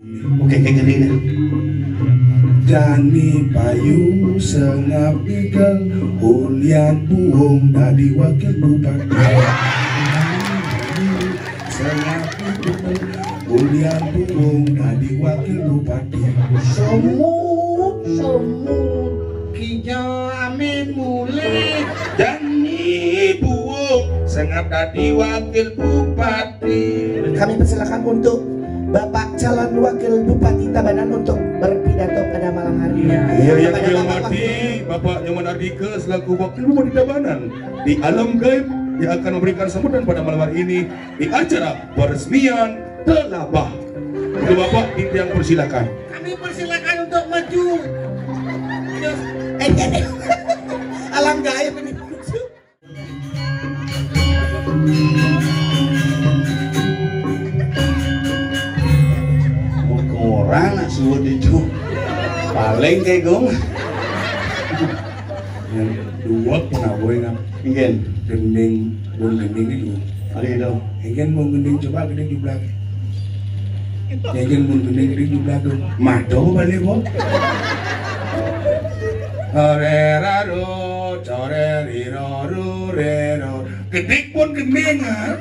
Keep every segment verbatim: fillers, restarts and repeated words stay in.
Oke, kayak gini deh. Jani payu sengap igel, Ulian Buung dadi wakil bupati. Sengap igel, Ulian Buung dadi wakil bupati. Semut, semut, kija ame mulih. Jani Buung sengap dadi wakil bupati. Kami persilakan untuk Bapak calon wakil Bupati Tabanan untuk berpidato pada malam hari ini. Iya, yang kami hormati Bapak Nyoman Ardika selaku wakil Bupati Tabanan di alam gaib yang akan memberikan sambutan pada malam hari ini di acara peresmian Telabah. Untuk Bapak, yang persilakan. Kami persilakan untuk maju. Eh, eh, eh. Alam gaib ini. Oh, orang nak suwun itu. Paling kayak gong. Yang dua pun aboy kan. Mungkin gending, bun gending itu. Ada itu. Mungkin mau gending coba gending jublag. Mungkin mau gending gending jublag tuh. Mado balik, Bos. Oreraro, coreriro, rurero. Gending pun gending, ha?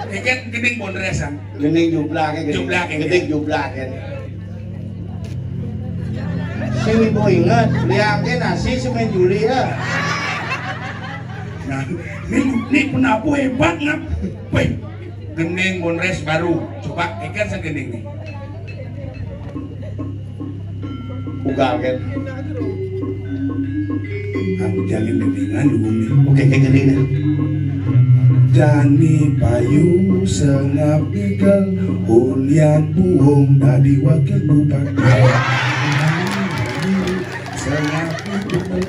Ikan gending pun resan. Gending jublake, gending. Jublake, gending jublake. Sing ibu inget, liangke nasi semen Juli ya. Nah, ini, ini penabuh hebat ngap. Weh, gending pun res baru. Coba ikan segending nih. Ugal kan. Aku jalin gendingan dulu nih. Oke, kayak gini nih. Jani payu sengap igel, Ulian Buung dadi wakil bupati. Sengap igel,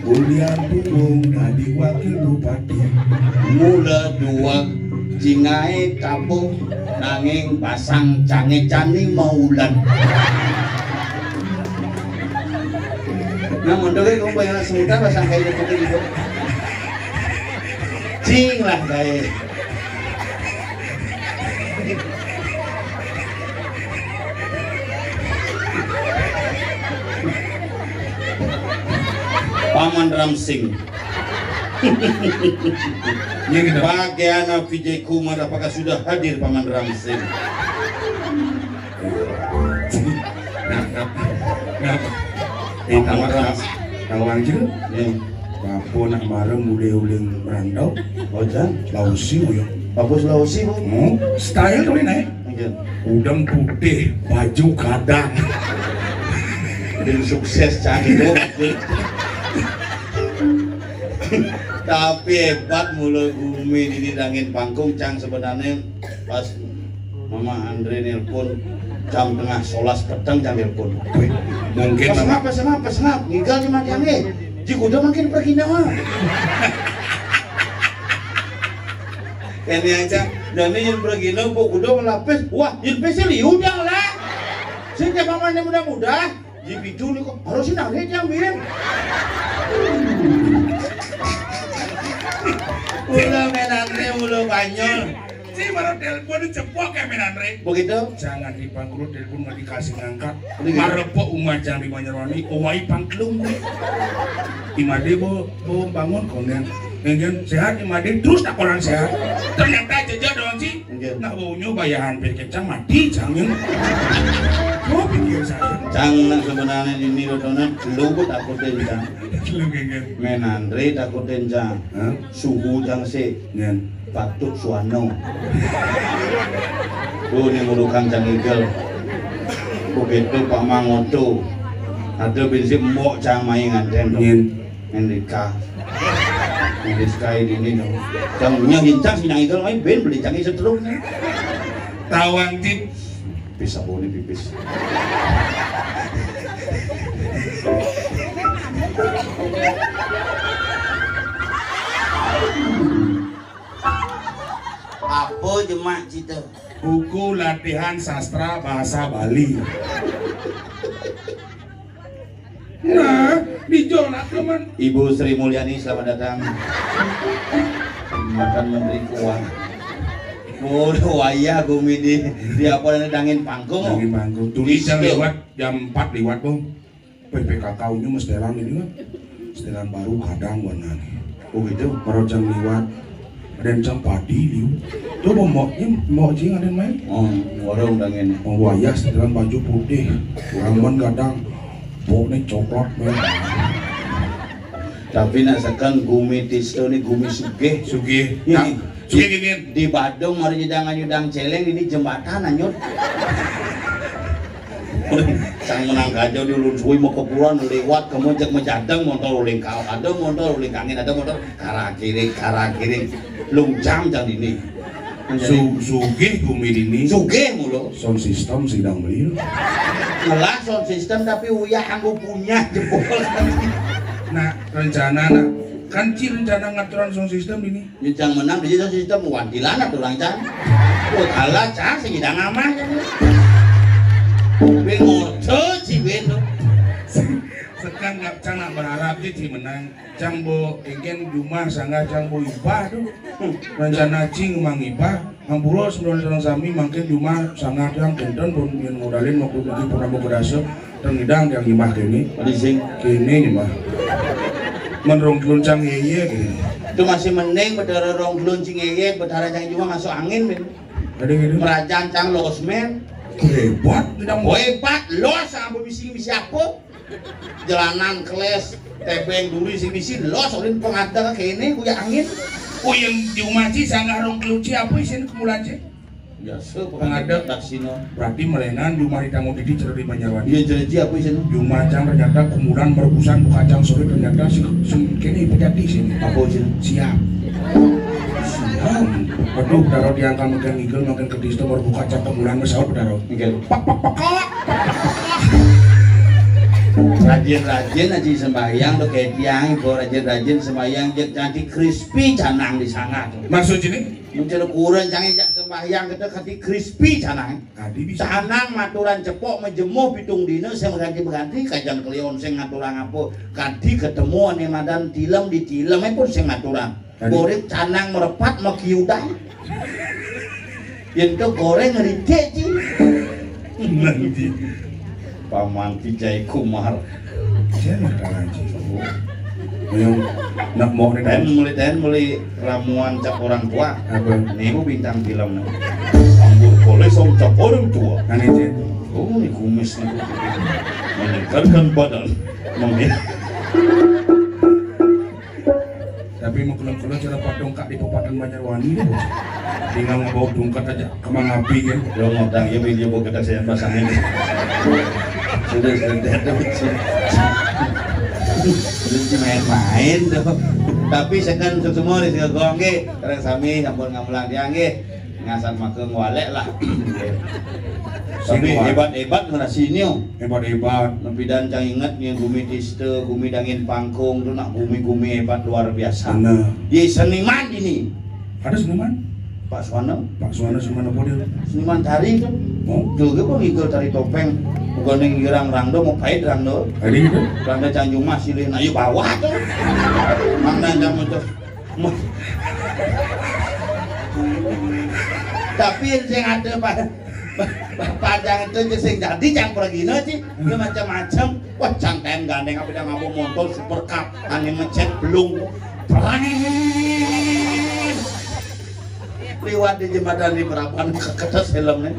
Ulian Buung dadi wakil bupati. Mula dua cingae kapuh nanging basang cange cani maulan. Nah, mondoke ngomong yang semutan basang kayak gitu gitu. Cing lah kayak. Paman Ramsing. Ini kita. Bagaimana Vijay Kumar, apakah sudah hadir Paman Ramsing? Ngapa? Ngapa? Eh, Paman Ramsing. Tawang juga. Ya. Apa nak marah mulai uling merantau? Oh, jan. Lausi, ya. Apa Sulawesi, Bu? Hmm? Style tuh ini. Mungkin. Udang putih, baju kadang. Tim sukses cari, Bu. Tapi hebat mula gumi di didangin panggung, cang sebenarnya pas Mama Andre nelpon jam tengah solas peteng, cang nelpon. Wih, mungkin pas ngap, pas ngap, pas ngap. Ngigal di mati angin. Ji kuda makin pergi nama. Kene aja, jane yen pragina mbok kudu nglapis. Wah, yen pese liu dang lah. Sing ke pamane muda-muda, ji pitu niku harus nang he jam biyen. Mula menante, mula banyol. Ci baru telepon cepok ya menanre. Begitu? Jangan dipangkrut telepon nggak dikasih ngangkat. Begitu. Marepok umat yang di Banyuwangi, owai pangklung. Imade bo, bo bangun konen. Ngen sehat imade terus tak koran sehat. Ternyata jejak doang ci. Nggih. Nak baunya bayahan pikir cang mati cang yang. Oh, pikir saya. Cang nak sebenarnya ini rotonan lu takutin cang. Lu ngen. Menanre takutin cang. Hah? Suhu cang sih. Ngen. Patuk Suwano. Tuh ning urukan cang igel. Begitu Pak Mangoto. Ada prinsip mbok cang main nganten dong. Ngen. Ngen Rika. Ngen Rizka ini nih dong. Cang nyahin cang si nang igel main ben beli cang iso terus nih. Tawang cit. Pipis apa ini pipis? Apa jemak cita? Buku latihan sastra bahasa Bali. Nah, dijolak teman. Ibu Sri Mulyani, selamat datang. Mantan Menteri Keuangan. Oh, wayah gumi di, di apa namanya, Dangin Pangkung. Dangin Pangkung. Tuni jam liwat, jam empat liwat, Bang. P P K K unyu mesti ini kan. Setelan baru kadang warnanya. Oh gitu. Baru jam liwat. Ada yang jam padi liu. Coba mau ini mau cing ada yang main. Oh, warung Dangin. Oh, wayah setelan baju putih. Ramen kadang. Boknya coklat, men. Tapi nak sekan gumi Tisto ni gumi sugih. Sugih. Ini, nah, sugih di, gini. Di Badung mari nyedang nyudang celeng ini jembatan anyut. Sang menang kajo di ulun suwi mau kepuran lewat kamu cek mejadeng motor uling kau ada motor uling kangin ada motor karang kiri karang kiri lung jam jam ini. Su, sugih gumi dini. Sugih mulu. Sound system sidang beli. Ngelah sound system tapi uyah anggo punya jebol. Nah, rencana nak kan ci rencana ngaturan sound system dini. Nyucang menang di sound system wantilan atau orang cang. Oh kalah cang sing idang amah ya. Ben ngorto si ben tuh. Sekarang nggak cang nak berharap sih ci menang. Cang bo engken jumah sanggah cang bo ibah tu. Rencana cing mang ibah, hampura sembilan orang sami mangkin jumah sanggah cang kenten pun yang modalin waktu lagi pernah mau kedasa dan ngidang yang nyimah kene. Di sing. Kene nyimah. Men rong telun cang yeye kene. Itu masih mending betara rong telun cing yeye betara cang jumah masuk angin men. Ada gitu. Merajaan cang los men. Hebat, tidak mau hebat los apa bisi bisi apa? Jalanan keles tebeng duri sing bisi los ulin pengadeg kene kuya angin. Oh yang di rumah ci sanggah rong keluci apa isin kemulan ci? Biasa pengadeg daksina. Berarti melenan di rumah tamu didi cerita di Banjarwani. Iya cerita apa isin? Di rumah cang ternyata kemulan merebusan buka cang sore ternyata si sing kene pejati sini. Apa isin? Siap. Siap. Aduh, taruh diangkat makin ngigel makin kedis tuh baru buka cang kemulan mesawat taruh. Ngigel. Pak pak pak. Rajin-rajin aja sembahyang tuh kayak tiang itu rajin-rajin sembahyang jadi crispy canang di sana tuh. Maksud ini? Mencari kurang canggih jak sembahyang kita kati crispy canang. Tadi bisa. Canang maturan cepok mejemuh pitung dina saya mengganti-mengganti kajang kelion saya ngaturang apa kati ketemu ane madan tilem di tilem pun saya ngaturang. Tadi. Goreng canang merepat mekiudan. Yang ke goreng ricik ci. Nanti. Paman Vijay Kumar. Siapa kawan ci? Yang nak mau ni ten mulai ten mulai ramuan cap orang tua. Apa? Nih bintang film nih. Ambur boleh song cap orang tua. Nanti ci. Oh ini kumis nih. Menyegarkan badan. Mungkin. Tapi mengkelem-kelem cara patung kak di Kabupaten Banjarwani deh. Tinggal ngebawa tungkat aja kemang api kan. Lo ngotang ya video buat kita saya pasangin. Sudah sudah sudah. Sudah main-main tuh. Tapi sekan semua di segala gongge. Terus kami sampun ngamulang tiang nggih. Ngasar maka ngwalek lah. Tapi hebat-hebat ngerasi nyo. Hebat-hebat. Nepidan cang inget nih gumi tista, gumi dangin pangkung tu nak gumi-gumi hebat luar biasa. Benar. Ye seniman ini. Ada seniman? Pak Suwana. Pak Suwana seniman apa dia? Seniman tari tu. Oh. Juga pun ikut tari topeng. Bukan yang girang rangdo mau pahit rangdo. Tadi itu? Rangdo canjung mas silih nayu bawah tu. Mangda jam untuk Tapi sing ada pa- pa- panjang itu sing jadi campur gino sih. Ini macam-macam. Wah, cangkem gandeng apa dia ngapa motor super cup, angin ngecet belum. Terang. Liwat di jembatan di Berapan ketes helmnya.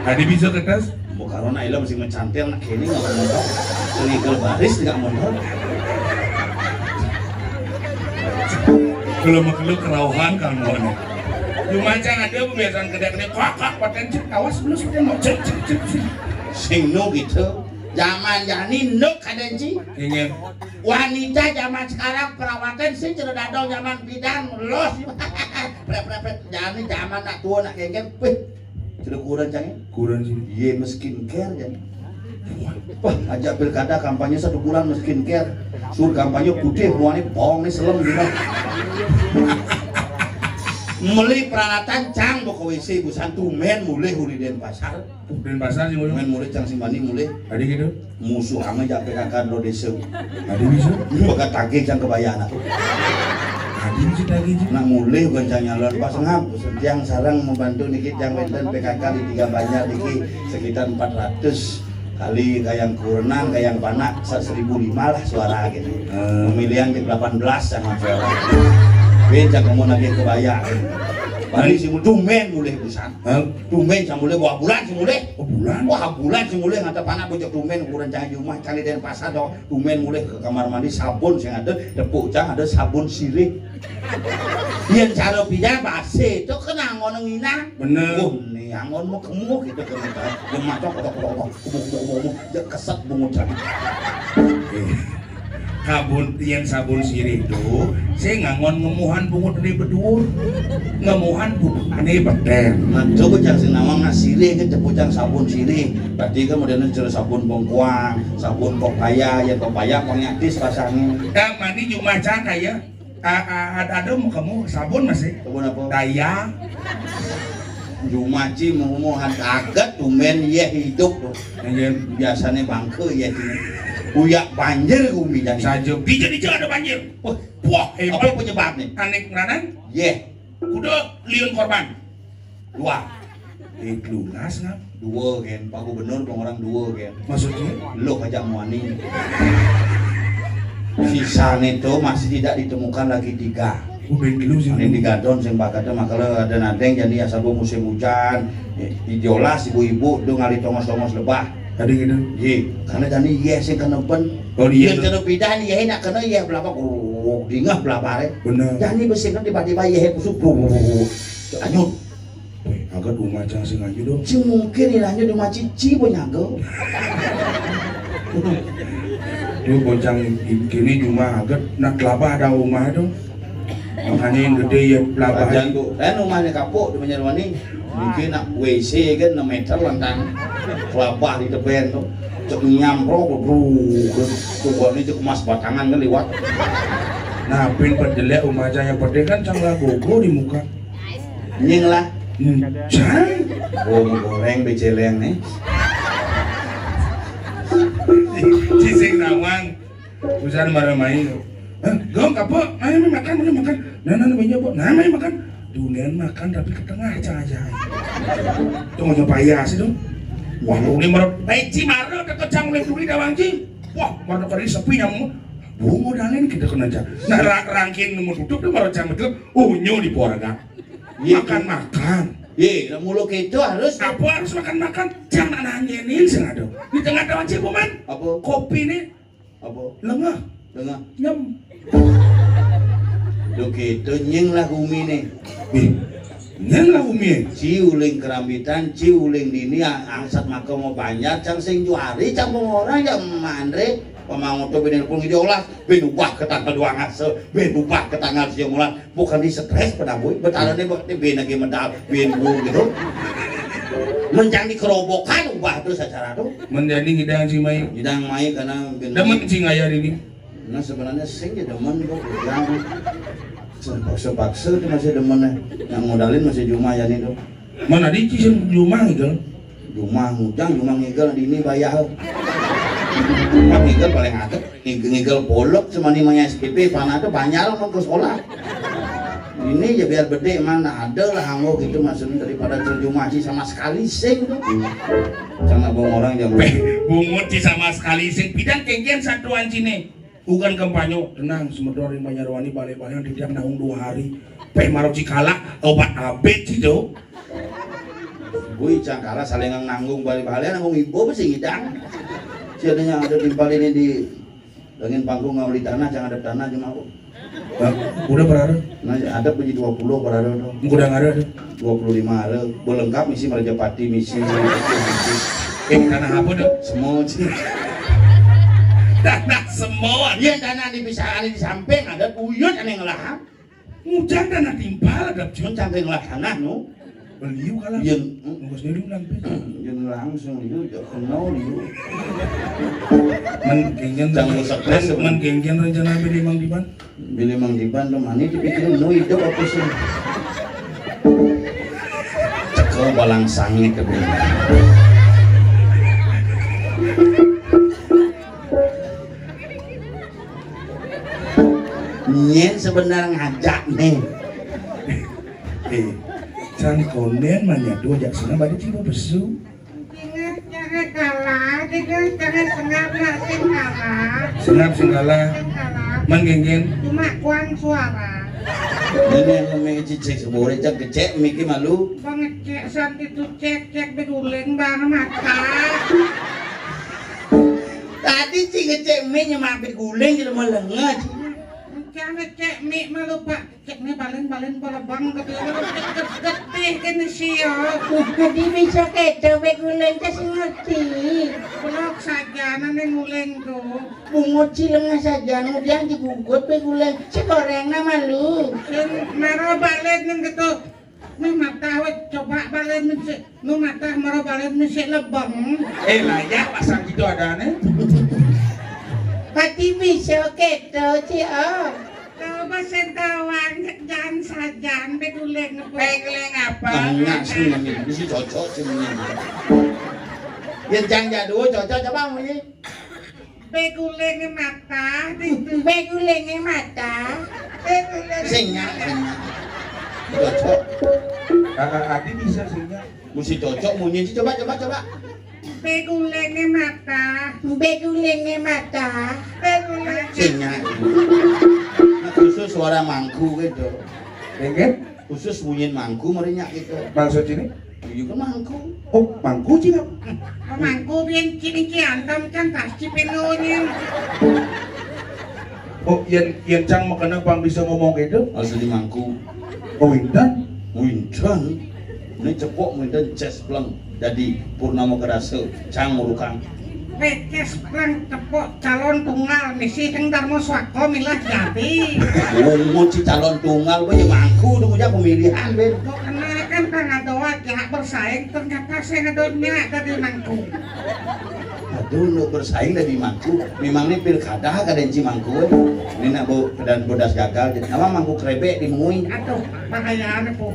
Tadi bisa ketes? Bukan nak ilmu sing mencantil nak kini nggak motor. Legal baris nggak motor. Kalau mau kerauhan kan mau nih. Cuma cang ada pembiasaan kedek-kedek kok kok paten cek awas belum sudah mau cek cek cek cek. Sing nu gitu. Zaman jani nuk kadenci. Ingin. Wanita zaman sekarang perawatan sih cerita dong zaman bidan los. Prep prep prep. Jani zaman nak tua nak kengkeng. Wih. Sudah kurang cang ya? Kurang sih. Iya, skincare jan. Wah, ajak pilkada kampanye satu bulan skincare. Sur kampanye putih muane bong ni selem gitu. Meli peralatan cang boko W C busan tumen mulih uli Denpasar. Denpasar sih mulih. Men mulih cang sing bani mulih. Tadi gitu. Musuh ame jak P K K do desa. Tadi bisa. Ini bakal tagih cang kebayaan aku. Adin sih tadi sih. Nak mulih bukan cang nyalon pas ngap. Tiang sarang membantu niki tiang wénten P K K di tiga banjar niki sekitar empat ratus kali kayang kurenang, kayang panak, sa seribu lima lah suara gitu. Hmm. Pemilihan di delapan belas sama suara. Bin cang kamu lagi kebayang. Balik si tumbén mulih pisan. Hah? Tumbén sing mulih, wah bulan sing mulih. Oh, bulan? Wah, bulan sing mulih, ngata panak bocah tumbén, ukuran cang di rumah, cang di Denpasar, dong. Tumbén mulih ke kamar mandi, sabun sing ada, tepuk cang ada sabun sirih. Yén cara pidan basi, itu kena ngono nginang. Bener. Oh, nih, angon mau kemu gitu, kena. Yang macam kotok-kotok, kemu, kemu, kemu, kemu, dia keset bungut cang. Eh. Kabun, yén sabun sirih to, sing ngangon ngemuhan bungut né beduur, ngemuhan bungut né beten. Nah, coba cang sing nawang nah sirih kan coba cang sabun sirih. Berarti kan modelna cara sabun bengkoang, sabun pepaya, ya pepaya pang nyatis rasanya. Tah mani jumah cang kaya, a, a, ad-, ada mau kamu sabun masih? Sabun apa? Daya. Jumaci mumuhan kaget tumbén yéh hidup tuh. Anjir. Biasanya bangke yéh sini. Uyak banjir gumi jani. Saja. Di jani ada banjir. Wah, wah, hebat. Apa penyebabnya? Anék ngranang? Yéh. Kuda liun korban. Dua. Eh, lunas ngap? Dua gen, Pak Gubernur, orang dua gen. Maksudnya? Lo aja muani. Sisa itu masih tidak ditemukan lagi tiga. Udah dulu sih. Ini di Gadon sing bakatnya makanya ada nadeng jadi asal gua musim hujan. Di Jolas ibu-ibu do ngali tongos-tongos lebah. Tadi gitu. Iya, karena tadi iya sing kena ben. Oh, iya. Iya, kena pidan iya nak kena iya belapa. Oh, dingah belapa rek. Bener. Jadi besi kan tiba-tiba iya kusuk. Anyut. Wih, agak rumah cang sing aja dong. Sing mungkin ini aja rumah cici punya go. Dia bocang kini cuma agak nak kelapa ada rumah dong. Makanya yang gede ya kelapa. Jangan bu, kan rumahnya kapuk di Banjarwani. Mungkin nak W C kan enam meter lantang. Kelapa di depan tuh. Cek nyamprok, bro. Tuh gua ini cek emas batangan kan liwat. Nah, pin perjelek rumah cang yang penting kan cang lah gogo di muka. Nying lah. Cang. Oh, goreng beceleng nih. Cising nawang. Usan marah main. Hah? Gong apa? Ayo makan, ayo makan. Nah, nah, namanya apa? Nah, ayo makan. Dunia makan tapi ke tengah cang aja. Tunggu nyoba ya sih dong. Wah, lu ini marah. Baik, Ci marah, kekecang oleh duri dawang Ci. Wah, marah kali sepi nyamuk. Bungo dalin kita kena aja. Nah, ra-, rangkin nemu tutup tuh marah cang betul. Unyu di poraga. Iya, makan, makan. Iya, mulu gitu harus. Apa harus makan-makan? Jangan nanyain sing ada. Di tengah tawa cipuman. Apa? Kopi nih. Apa? Lengah. Lengah. Nyem. Duh gitu nying lah umi nih. Ih, nying lah umi. Ci uling kerambitan, ci uling dini a-, angsat maka mau banjar, cang sing juari, cang mau orang ya mandre. Pamangoto bin pun gitu olah, bin ubah ke tanggal dua ngase, bin ubah ke tanggal siang ulan. Bukan di stres pada boy, betara nih buat bin lagi medal, bin bu gitu. Menjadi kerobokan ubah tuh secara tuh. Menjadi ngidang si mai. Ngidang mai karena bin. Demen sing aya ini. Nah sebenarnya sing ya demen kok, yang sepaksa-paksa tuh masih demennya. Yang modalin masih cuma ya nih tuh. Mana di sing rumah gitu? Rumah ngujang, rumah ngigel di ini bayar. Rumah ngigel paling ada. Ngigel, ngigel polok cuma di maya S P P, panah tuh banyak lo ke sekolah. Ini ya biar gede mana ada lah anggo gitu maksudnya daripada terjemahan sama sekali sing tuh. Sama bong orang jam. Bungut sih sama sekali sing pidan kengken satuan sini. Bukan kampanye, tenang, semedor yang Banjarwani balik-balik di tiap nanggung dua hari. Peh maro cikala, obat abet sih tuh. Gue cangkala saling nanggung balik-balik nanggung ibu apa sih ngidang. Siadanya ada timpal ini di daging panggung ngawali tanah, jangan ada tanah cuma aku. Nah, udah berapa? Nah, ada puji dua puluh berapa tuh? Udah nggak ada tuh. Dua puluh lima ada. Belengkap misi Merajapati misi. Eh, tanah apa tuh? Semua sih. Tanah semua. Iya tanah di bisa ada di samping ada buyut ada yang ngelahap. Ngujang tanah timpal ada cuma cangkir ngelah tanah nu. Beliau kalah. Iya. Nunggu sendiri nanti. Iya langsung liu ya kenal liu. Men kengken. Jangan usah keras, men kengken rencana beli Mang Diban. Beli Mang Diban tuh mana dipikirin nu hidup apa sih? Cekel balang sangit ke beli. Nyen sebenarnya ngajak nih. Eh, can konden mah nyadu ajak senam bari tiba besu. Jangan, jangan kalah, jangan, jangan sengap lah, sing kalah. Sengap sing kalah. Sing kalah. Man genggen. Cuma kuang suara. Ini yang ngomong cicik semua cek kecek miki malu. Bang ngecek santi tuh cek cek beguling bang mata. Tadi cing ngecek mie nyemak beguling jelema lenget. Cang ngecek mie malu pak. Cek nih balen-balen bola bang gede, gede, gede kene sio. Wah, tadi bisa keco beguling ke ngerti. Belok saja nane nguling tuh. Bungut cilengah saja, kemudian digugut beguling. Sekoreng nama lu. Sing maro balen nang gitu. Meh matah wé coba balen misi, nu matah maro balen misi lebeng. Eh, layak pasang gitu adané. Pati bisa keto, Ci, oh. Coba sentawang, jangan sajan, beguling. Beguling apa? Enggak sih, ini bisa cocok sih ini. Yang jang jadul cocok coba muni. Beguling mata, beguling mata. Beguling. Sing nyak, sing nyak. Cocok. Ah, ah, Adi bisa sing nyak. Mesti cocok munyi sih. Coba, coba, coba. Beguling mata. Beguling mata. Beguling. Sing nyak. Nah, khusus suara mangku gitu. Ya kan? Khusus bunyiin mangku merinya gitu. Maksud ini? Iya kan mangku. Oh, mangku sih. Mangku biyen cilik ki antem kan pasti penuhnya. Oh, yen yen cang makana pang bisa ngomong gitu? Asli mangku. Oh, winten? Winten. Ini cepok winten ces pleng. Jadi purnama kerasa cang ngurukang. Peces pleng cepok calon tunggal misi sing Darma Swaka milah jati. Wong nguci calon tunggal, weh, ya mangku dulu ya pemilihan, Ben. Kok kenal kan kang ada wajah bersaing, ternyata saya ngedonya dari mangku. Aduh, nu bersaing dari mangku. Memang ini pilkada kada enci mangku, eh. Ini nak bu dan bodas gagal. Jadi nama mangku krebek di mui. Aduh, bahaya anu, Bu.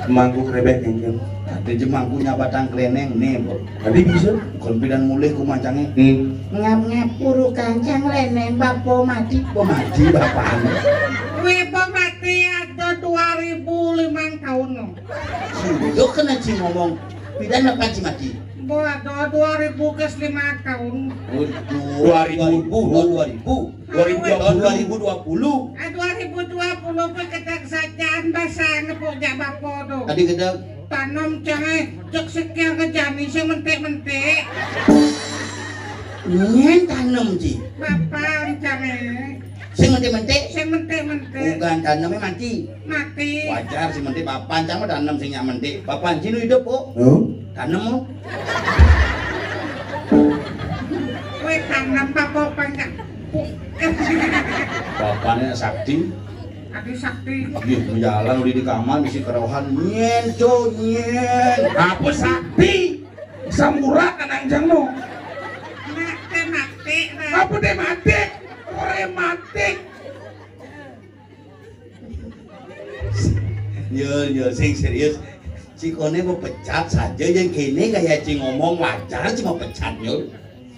Mangku krebek kengkeng. Ada je mangkunya batang keleneng nih, Bu. Tadi bisa. Kon pidan mulih ku mancangnya. Hmm. Ngap-ngap puru kancang leneng bapo mati. Bapo mati bapaknya. Wih, bapo mati ada dua ribu lima tahun no. Sudah kena ci ngomong. Pidan apa ci mati? Bo ada dua ribu ke lima tahun. Waduh. Dua ribu. Dua ribu. Dua ribu dua puluh. Dua ribu dua puluh. Ah, dua ribu dua puluh pe ketek sajaan basah nepuk jak bapo tu. Tadi ketek. Tanem cang ai, cek sekian ke jani sing mentik-mentik. Nyen tanem ci. Bapak cang ai. Sing mentik-mentik. Sing mentik-mentik. Bukan tanemnya mati. Mati. Wajar sing mentik bapak cang mah tanem sing nyak mentik. Bapak ci nu hidup kok. Huh? Tanem kok. Weh tanem bapak panjang. Bapaknya sakti. Adi sakti. Iya, menjalan udah di kamar misi kerohan nyen co nyen. Apa sakti? Samurat anang jang no. Mate mate. Apa deh mate? Rematik. Yo yo sing serius. Cikone mau pecat saja yang kene kayak ci ngomong wajar cuma pecat yo.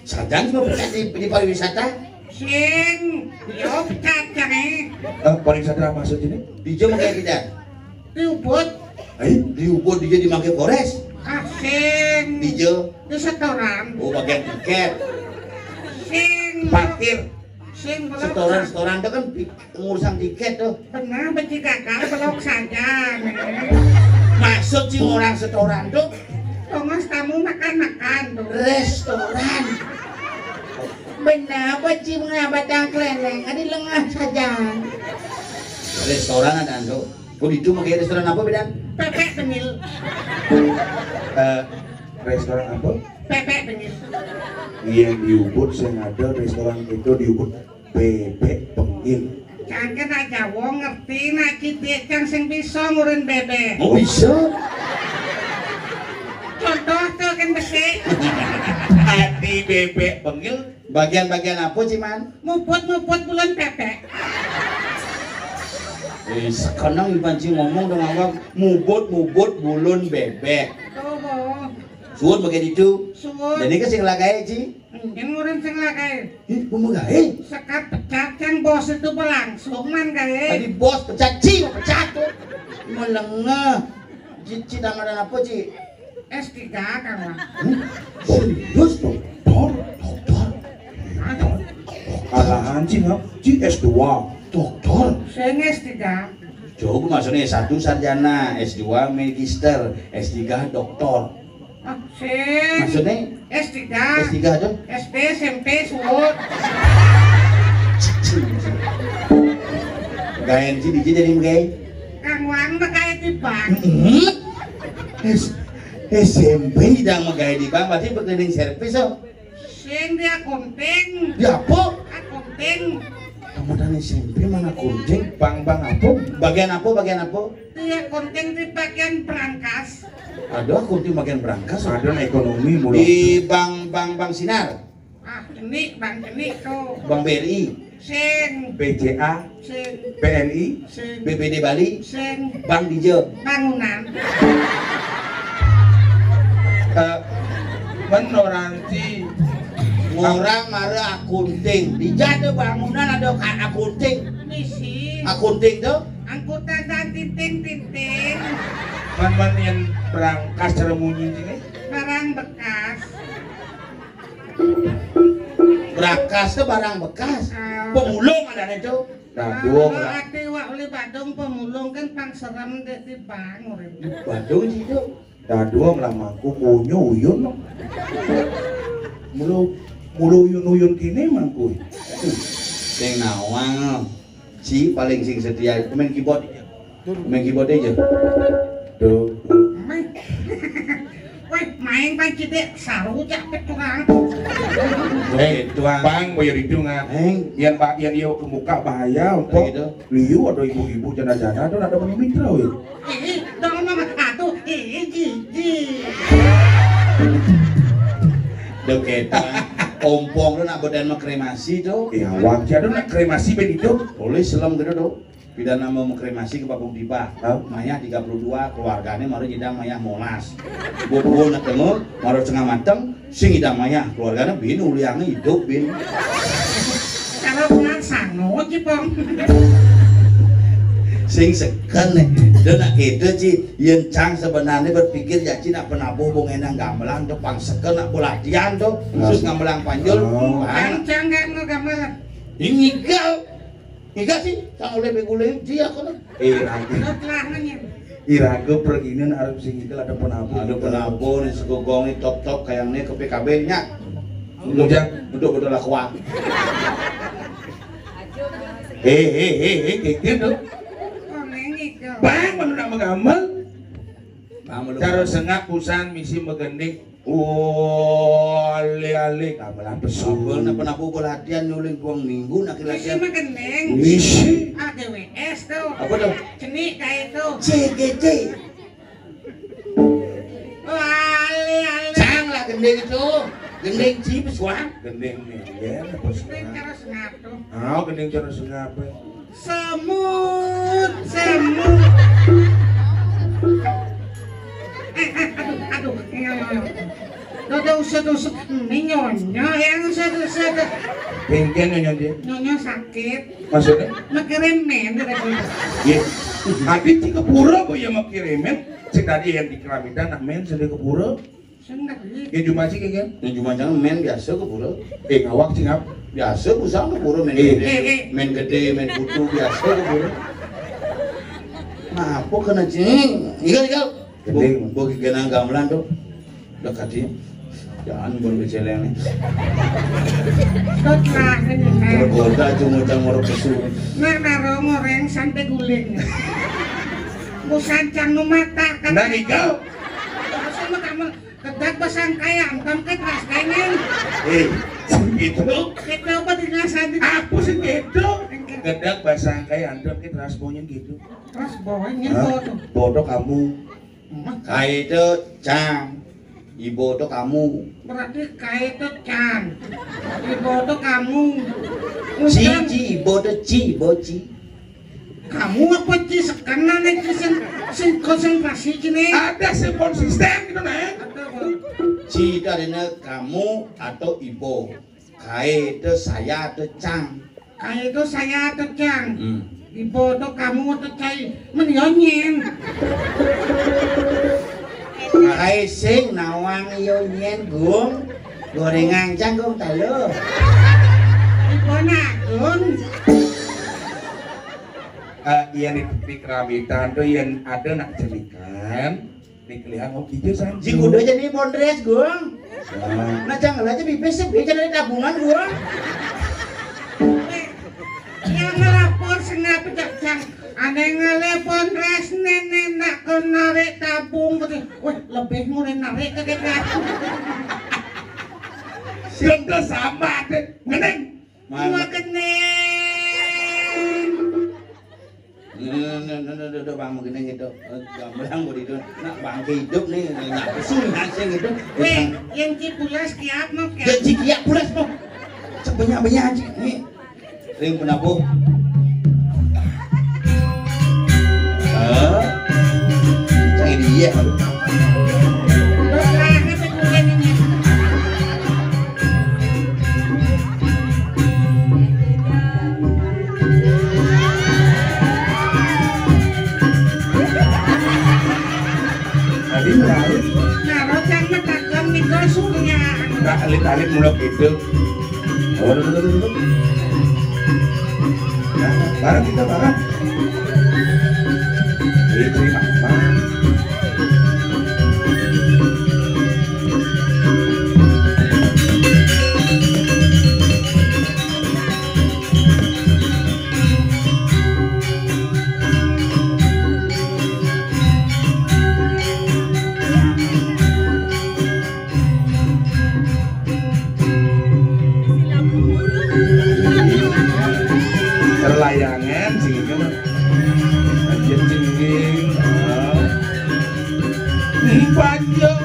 Sajan cuma pecat di, di pariwisata. Sing, yo pecat jane. Eh, pariwisata maksud ini? Dijo makai kita. Di Ubud. Eh, di Ubud dijo dimakai Polres. Ah, sing. Dijo. Di setoran. Oh, bagian tiket. Sing. Parkir. Sing. Setoran, setoran itu kan pi- Pengurusan tiket tuh. Benar, beci gagal belok saja. Maksud si orang setoran tuh? Tongos tamu makan-makan tuh. Restoran. Benar, beci mengapa tangkleneng? Adi lengah saja. Restoran ada tuh. Kok itu pakai restoran apa, Bedan? Pepek Bengil. Eh, restoran apa? Pepek Bengil. Iya, di Ubud saya ada restoran itu di Ubud. Bebek Bengil. Cangken aja wong ngerti nak cidik cang sing bisa ngurin bebek. Oh, bisa? Contoh tuh kan besi. Adi Bebek Bengil. Bagian-bagian apa, Ciman? Mubut-mubut bulun bebek. Eh, sekarang Ipan Ci ngomong dong awak mubut-mubut bulun bebek. Oh, oh. Suwun bagian itu. Suwun. Jadi ke sing lagai, Ci? Yang ngurin sing lah kae. Ih, ku mau gawe. Sekat pecat kan bos itu berlangsung man kae. Tadi bos pecat, ci pecat tuh. Melengah. Ci, ci, tamat apa, Ci? S tiga, Kang Wak. Hmm? Serius, doktor? Doktor? Hah? Alahan, Ci, ngap? Ci S dua. Doktor? Sing S tiga. Coba maksudnya S satu sarjana, S dua magister, S tiga doktor. Ah, sing. Maksudnya? S tiga. S tiga tuh? S D, S M P, suud. Gaen sih dikit jadi menggai. Kang Wak mah kayak di bank. Heeh. S-, S M P udah menggai di bank, berarti berkeliling servis, oh. Sing dia akunting. Dia apa? Akunting. Kamu tanya S M P mana akunting? Bank-bank apa? Bagian apa? Bagian apa? Dia akunting di bagian berangkas. Ada akunting bagian berangkas. Ada ekonomi mulai. Di bank, bank, bank Sinar. Ah, ini bank ini tuh. Bank B R I. Sing. B C A. Sing. B N I. Sing. B P D Bali. Sing. Bank Dijel. Bangunan. Eh, menoranti. Orang mara akunting. Di jatuh bangunan ada ka-, akunting. Misi. Akunting tuh? Angkutan dan tinting-tinting. Man, man yang berangkas cara munyi ini. Barang bekas. Berangkas tuh barang bekas. Ah. Pemulung ada itu. Nah, dua lah. Ati wak beli Badung pemulung kan pang serem dek di bangun. Badung sih itu. Nah, dua lah mangku kunyo uyun no. Mulu, mulu uyun-uyun kini mangku. Sing nawang. Si paling sing setia main keyboard. Main keyboard aja. Tuh. Main. Weh, main pan cedek saru cak pet tukang. Eh, tuang. Pang boyo itu nggak. Heng. Yang pak yang yo kemuka bahaya untuk. Gitu. Liu ada ibu-ibu jana-jana tuh ada mitra weh. Ih, dong mama atuh, ih jiji. Deketan. Ompong lu nak badan mah kremasi tuh. Ya, wang jadu nak kremasi ben itu. Boleh selam gitu tuh. Pidana mau mengkremasi ke Papung Tiba. Hah? Mayah tiga puluh dua, keluarganya maru nyidang mayah molas. Bubun nak tengok, maru setengah mateng, sing nyidang mayah, keluarganya bin uliangnya hidup bin. Kalau pulang sano, Cipong. Sing seken nih, dia nak gitu, Ci. Yen cang sebenarnya berpikir ya, Ci, nak penabuh bung enang gamelan tuh, pang seken nak pelatihan tuh, khusus gamelan panjul. Oh. Bang. Cang kan mau gamelan. Ini kau. Iga sih, sang oleh beguling dia kono. Iraga. Iraga perginan arep sing ikel ada penabur. Ada penabur nih segogong nih top-top kayaknya ke P K B nya. Untuk, untuk betul lah kuat. Hei, hei, hei, hei, kikir tuh. Bang, mana nak menggamel? Cara sengak pusan misi megending. Oh, ale-ale gamelan pesu. Abel napa-napa uga latihan nyuling buang minggu nak latihan. Misi mah gending. Misi. A G W S tuh. Apa tuh? Cenik kayak itu. C G C. Oh, ale-ale. Cang lah gending itu. Gending ci pesuang. Gending nih, ya, pesuang. Gending cara sengap tuh. Oh, gending cara sengap. Semut, semut. Eh, eh, aduh, aduh. Nyonya, nyonya. Dodo usut-usut, ini nyonya yang usut-usut. Bengkel nyonya dia. Nyonya sakit. Maksudnya? Mikirin men, kata dia. Iya. Habis di kepura kok ya mikirin men. Cek tadi yang di keramitan, nah men sudah kepura. Sing ngerti. Nggih, Jumaji nggih, kan? Ning Jumaji men biasa ke pura. Eh, ngawak sing apa? Biasa pusang ke pura men. Eh. Gede. Eh, eh. Men gede, men putu biasa ke pura. Nah, apa kena cing? Igal, igal. Gede. Bo-, bo-, genang gamelan tuh. Dekat dia. Jangan bon keceleng nih. Kok lah ini, nah. Tergoda cuma cang orang pesu. Nah, nah, rong orang sampai guling. Bukan cang nu mata kan. Nah, igal. Terus sama kamu Kedak basangkai anton ké teras kenging. Eh, gitu. Kita apa di ngasih di Apa sih gitu? Kedak basangkai anton ké teras bonyong gitu. Teras bonyong. Hah? Bodoh. Bodoh kamu. Hah? Kai itu cang. Ibu tuh kamu. Berarti kai itu cang. Ibu tuh kamu. Ci, Udah. Ci, ibu tuh ci, ibu ci. Kamu apa ci sekenan nih, ci sing, sing konsentrasi ci nih? Ada sih konsisten gitu, Neng. Ada, Bang. Ci itu artinya kamu atau ibu. Kae itu saya atau cang. Kae itu saya atau cang. Hmm. Ibu atau kamu atau cai. Men yo nyen. Kae sing nawang yo nyen, Gung. Gorengan cang, Gung, telu. Ibu nak, Gung. Eh, yen di, di keramitan tuh yen ada nak jenikan, dikelihan mau hijau sanju. Si kudu aja nih bondres, Gung. Nah. Nah, jangan aja pipis sepi dari tabungan, Gung. Yang ngelapor sing apa, Cak, Cang? Ane ngelepon res nenek nak ke narik tabung gitu. Wah, lebih ngure narik ke kita. Sudah sama deh. Ngeneng. Mana? Gua keneng. Nah, nah, nah, nah, nah, nah, Bang, begini gitu. Eh, gamblang gua itu. Nak bangke hidup nih, nggak nyampe sih, ngasih gitu. Weh, yang cipulas kiap mau kiap. Yang cikiap pulas mau. Sebanyak-banyak aja. Nih, ring penabuh. Eh, cari dia. Terus lah, apa gunanya? Tadi terakhir. Nah, rocan metakon nih, Surya. Nggak alit-alit mulai gitu. Oh, duduk, duduk, duduk. Nah, bareng kita, bareng. Diterima, bareng. Terlayangan sing iki mah. Anjir sing iki. Ah. Panjang.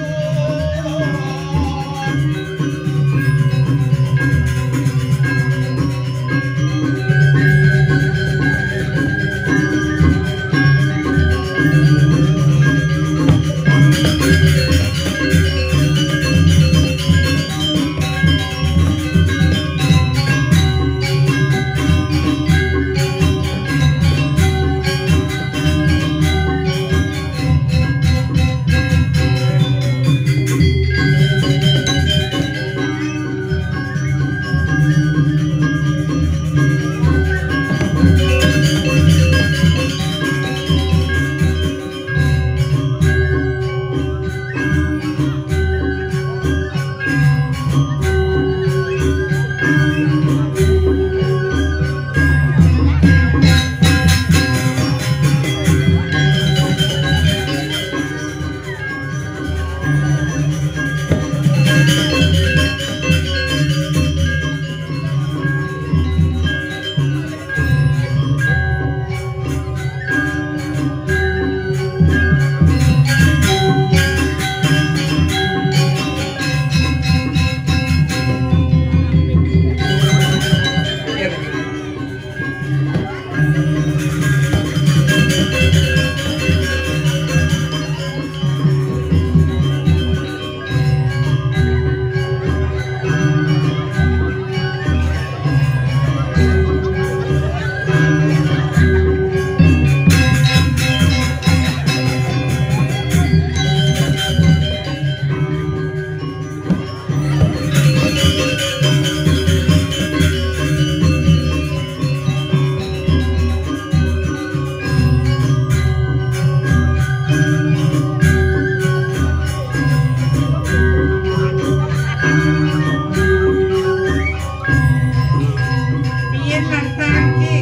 Piye lantang ki?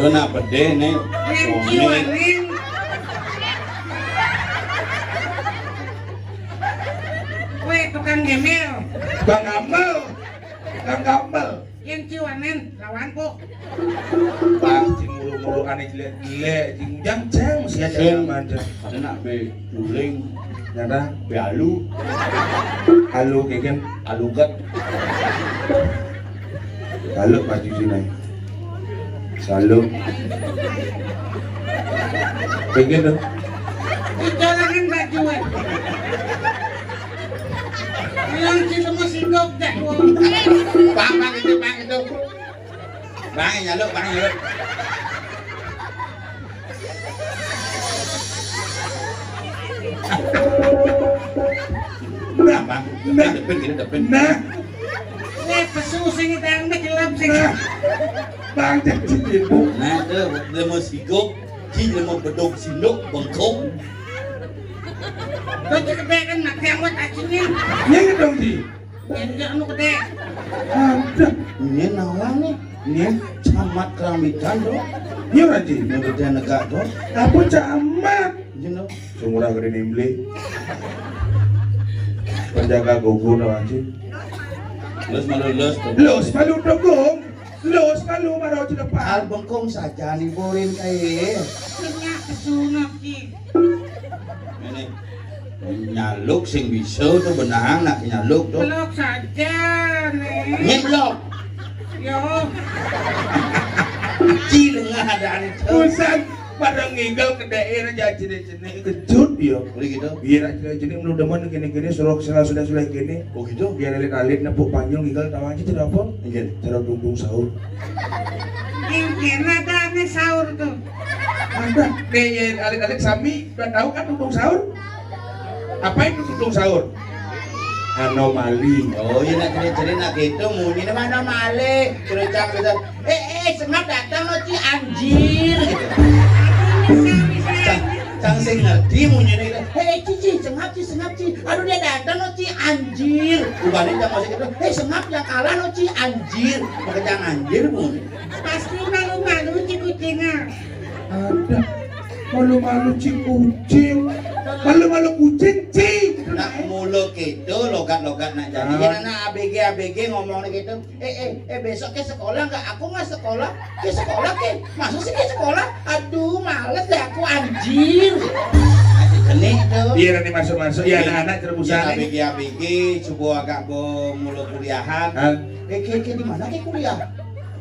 Yo nak pedih nih. Ning kiwaning. Kowe tukang gembel. Tukang gambel. Tukang gambel. Yang ciwanen lawanku. Bang, sing mulu-mulu ane jelek-jelek, sing jang-jang, mesti ada. Sing yang manja. Ada nak be duling. Nyata? Be alu. Alu keken. Alu gat. Salut maju sini. Salut. Keken tuh. Dicolangan baju, eh. Yang kita masih gok dah. Bang, bang itu, bang itu. Bang nyaluk, bang nyaluk. Nah, bang, nah, depan gini depan. Nah. Eh, pesu sing tang mek gelap sing. Nah. Bang jadi ibu. Nah, tuh, lemo sigok, ci lemo bedog sindok, bengkong. Kau cek kan nak yang buat acinya. Nyengit dong, Ci. Enggak anu gede. Ada. Ini nawa nih. Ini camat Kerambitan, bro. Iya, Raji. Ini gede negak, bro. Apa camat? Ini loh. Sumurah gede nimbli. Penjaga gugur, Raji. Los malu los tuh. Los malu dukung. Los malu marau ci depan. Al bengkong saja nih borin kayak. Punya kesunat ki. Ini nyaluk sing bisa tuh benang nak nyaluk tuh. Peluk saja nih. Nyeblok. Yo. Ci lengah ada itu. Busan pada ngigel ke daerah jadi jenis kejut ya. Boleh gitu. Biar aja jenis menurut demen gini-gini suruh sila sudah sudah gini. Oh gitu. Biar alit-alit nepuk panjang ngigel tawa aja tidak apa. Iya. Cara dukung sahur. Yang kena ada nih sahur tuh. Ada. Nih ya alit-alit sami udah tahu kan dukung sahur? Apa itu tudung sahur? Anomali. Oh iya nak cerita nak gitu munyi nama anomali. Cerita cerita. Eh eh sengap datang lo ci anjir gitu. Cang, cang sing ngerti munyi gitu. Eh ci ci sengap ci sengap ci. Aduh dia datang lo ci anjir. Bukan cang masih gitu. Eh sengap yang kalah lo ci anjir. Pakai cang anjir munyi. Pasti malu-malu ci kucingnya. Ada. Malu-malu ci kucing. Malu-malu kucing ci. Nak mulu gitu logat-logat nak jadi. Ah. Anak A B G A B G ngomong gitu. Eh eh eh besok ke sekolah nggak? Aku nggak sekolah. Ke sekolah ke? Masa sih ke sekolah? Aduh males deh aku anjir. Aduh kene itu. Iya nanti masuk-masuk ya anak-anak terus ya. A B G A B G coba agak bo mulu kuliahan. Hah? Eh ke ke di mana ke kuliah?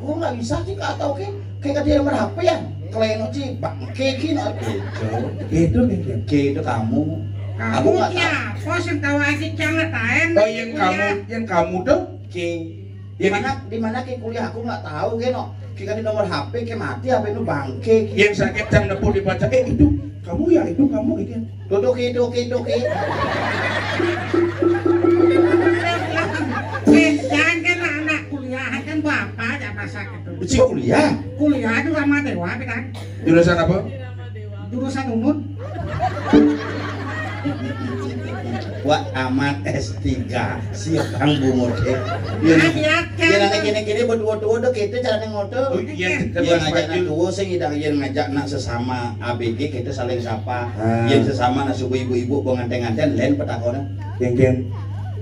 Oh nggak bisa sih nggak tahu ke. Kayak dia nomor H P ya. Kleno ci bangke ki no. Gitu. Gitu gitu. Ke itu kamu. Kamu Aku nggak tahu. Siapa sing tahu aja jangan taen. Oh yang kamu yang kamu tuh. Ke. Di Yang mana di mana ke kuliah aku nggak tahu ke no. Kita di nomor H P ke mati H P itu bangke. Yang sakit cang nepuk dibaca eh itu kamu ya itu kamu gitu. Duduk duduk duduk. Eh, jangan kan anak kuliah kan bapak aja masa gitu. Uci kuliah. Kuliah itu sama dewa kan. Jurusan apa? Jurusan unut. Wah amat S tiga siap bang bungut eh. Iya. Iya nanti kini kini berdua dua deh kita caranya ngotot. Oh iya. Iya ngajak nak dua sing idang iya ngajak nak sesama A B G kita saling sapa. Ah. Iya sesama nak subuh ibu-ibu pengantin-ngantin lain petakonan. Yang kian.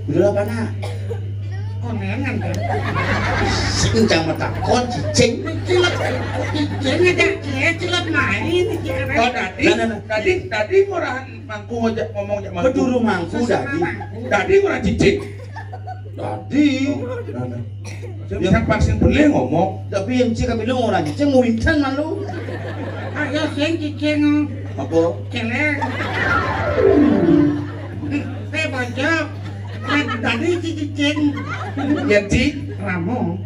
Udah apa nak? Konengan kan. Sing cang metakon cicing. Cilek cicing aja cilek main. Oh tadi tadi tadi murahan mangku aja ngomong aja mangku. Beduru mangku tadi. Tadi murah cicing. Tadi. Yang vaksin beli ngomong. Tapi yang cik kami lu orang cicing mau intan malu. Ayo sing cicing. Apa? Celek. Saya bocok. Tadi cicing. Ya ci. Ramu.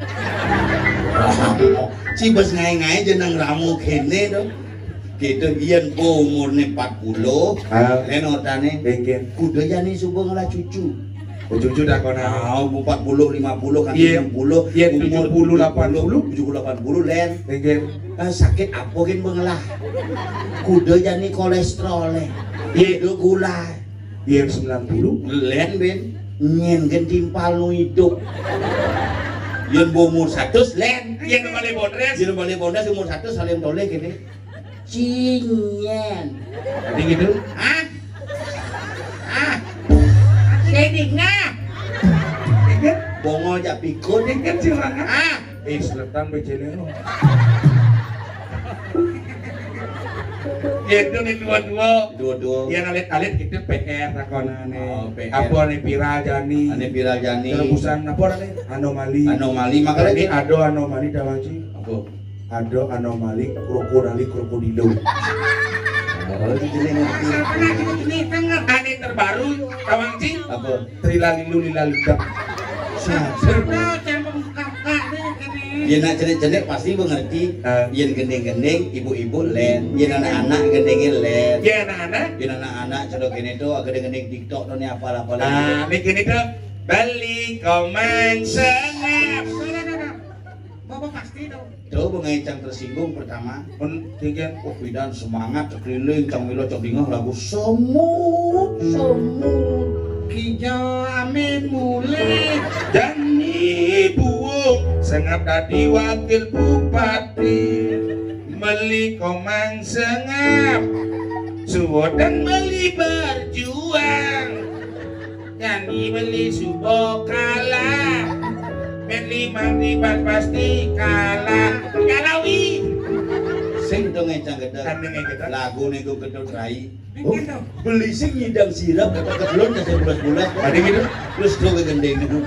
Ci bes ngai-ngai jeneng ramu kene to. Gitu yen po umurne empat puluh. Ah. Len otane. Nggih. Kudu jani subuh ngelah cucu. Oh, cucu dah kau nak. Ah, empat puluh, lima puluh kan enam puluh. Iya, tujuh puluh, delapan puluh. Tujuh puluh, delapan puluh len. Nggih. Ah, sakit apa gen bengelah? Kudu jani kolesterol. Iya. Kudu gula. Yen sembilan puluh len ben nyen gen timpal nu hidup. Yen umur seratus len yen balik bonres yen balik bonres umur seratus saling toleh gini cinyen. Tadi gitu. Hah? Ah. Sedingnya. Bongo jak pikun. Ingat sih orang. Ah. Eh, seletan becene lo. Ya itu nih dua-dua. Dua-dua. Yang alit-alit itu P R takonane. Oh, P R. Apa nih viral jani? Ane viral jani. Tebusan apa nih? Anomali. Anomali makanya ini ada anomali dalam sih. Apa? Ada anomali krokodali krokodilo. Kalau di jeneng ngerti. Siapa lagi ini? Kan ngerti. Ane terbaru, Tawang Cing. Apa? Trilalilu lilaludak. Siapa? Siapa yang pembuka-buka nih, ini? Yen nak cenik-cenik pasti mengerti. Ah. Yen gending-gending, ibu-ibu len. Yen anak-anak gendingin len. Yen anak-anak? Yen anak-anak, contoh gini tuh, agak gending TikTok tuh nih, apalah-apalah. Ah, ini gini tuh. Beli komang sengap. Bapak pasti dong. Tuh, bengai cang tersinggung pertama. Mun tinggian, oh, bidan semangat, keliling, cang milo, cang dingeh lagu semut, semut. Kijau ame mulih. Jani buung, sengap dadi wakil bupati. Meli komang sengap. Suwodan meli berjuang. Jani meli suba kalah. Meli mati pas pasti kalah. Kalawi. Sing dong encang gedeg. Kan dong encang gedeg. Lagu niku Gedut Rai. Bikin dong. Beli sing nyidang sirap, kata kedelon, kata bulas-bulas. Ada gitu? Terus tuh ke gendeng niku.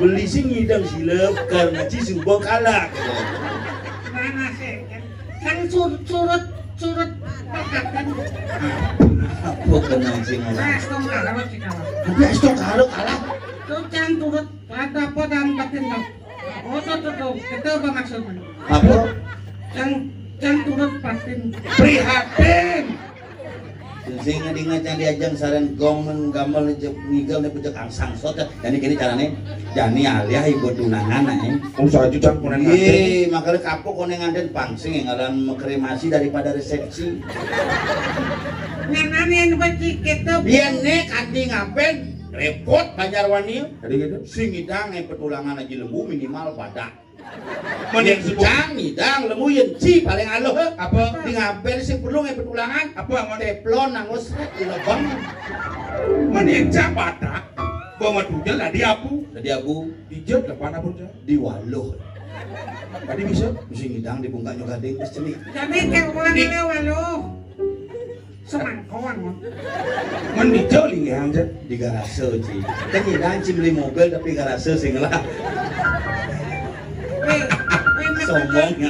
Beli sing nyidang sirap, karena ci suba kalah. Mana sih? Kan sur-, surut, surut pakaten. Apa kena sing ora? Wes, tong karo sing kalah. Tapi es tong karo kalah. Tuh, cang turut, ada apa dan batin, tong? Oh, tuh, tuh, tuh. Itu apa maksudnya? Apa? Cang, cang turut batin. Prihatin. Sing ngadinga cang diajang saran gong men gamel jek ngigel ne pejek angsang sot. Jani kene carane, jani alih ibu tunangan, eh. Oh, saja cang konen nganten. Iya, makanya kapok konen nganten pang sing ngaran kremasi daripada resepsi. Ngenani yang becik gitu. Biyen ne kanthi ngapen repot Banjarwani. Jadi gitu. Sing ngidang, eh, petulangan Aji Lembu minimal badak. Mun yen cang ngidang Lembu yen ci paling aluh. Apa? Di ngapen sing perlu, eh, petulangan. Apa, Mon? Teflon nanggo sret di lebeng. Mun yen cang badak, bawa tujel dadi abu. Dadi abu. Dijut depan abu, cang. Di waluh. Tadi bisa? Mesti ngidang di bungkak nyok gading, wis cenik. Jadi kayak orang di waluh. Semangkon. Mun dijoli ya, Cak? Di garase, Ci. Kan nyidang, Ci, beli mobil tapi garase sing lah. Weh, weh, sombong ya.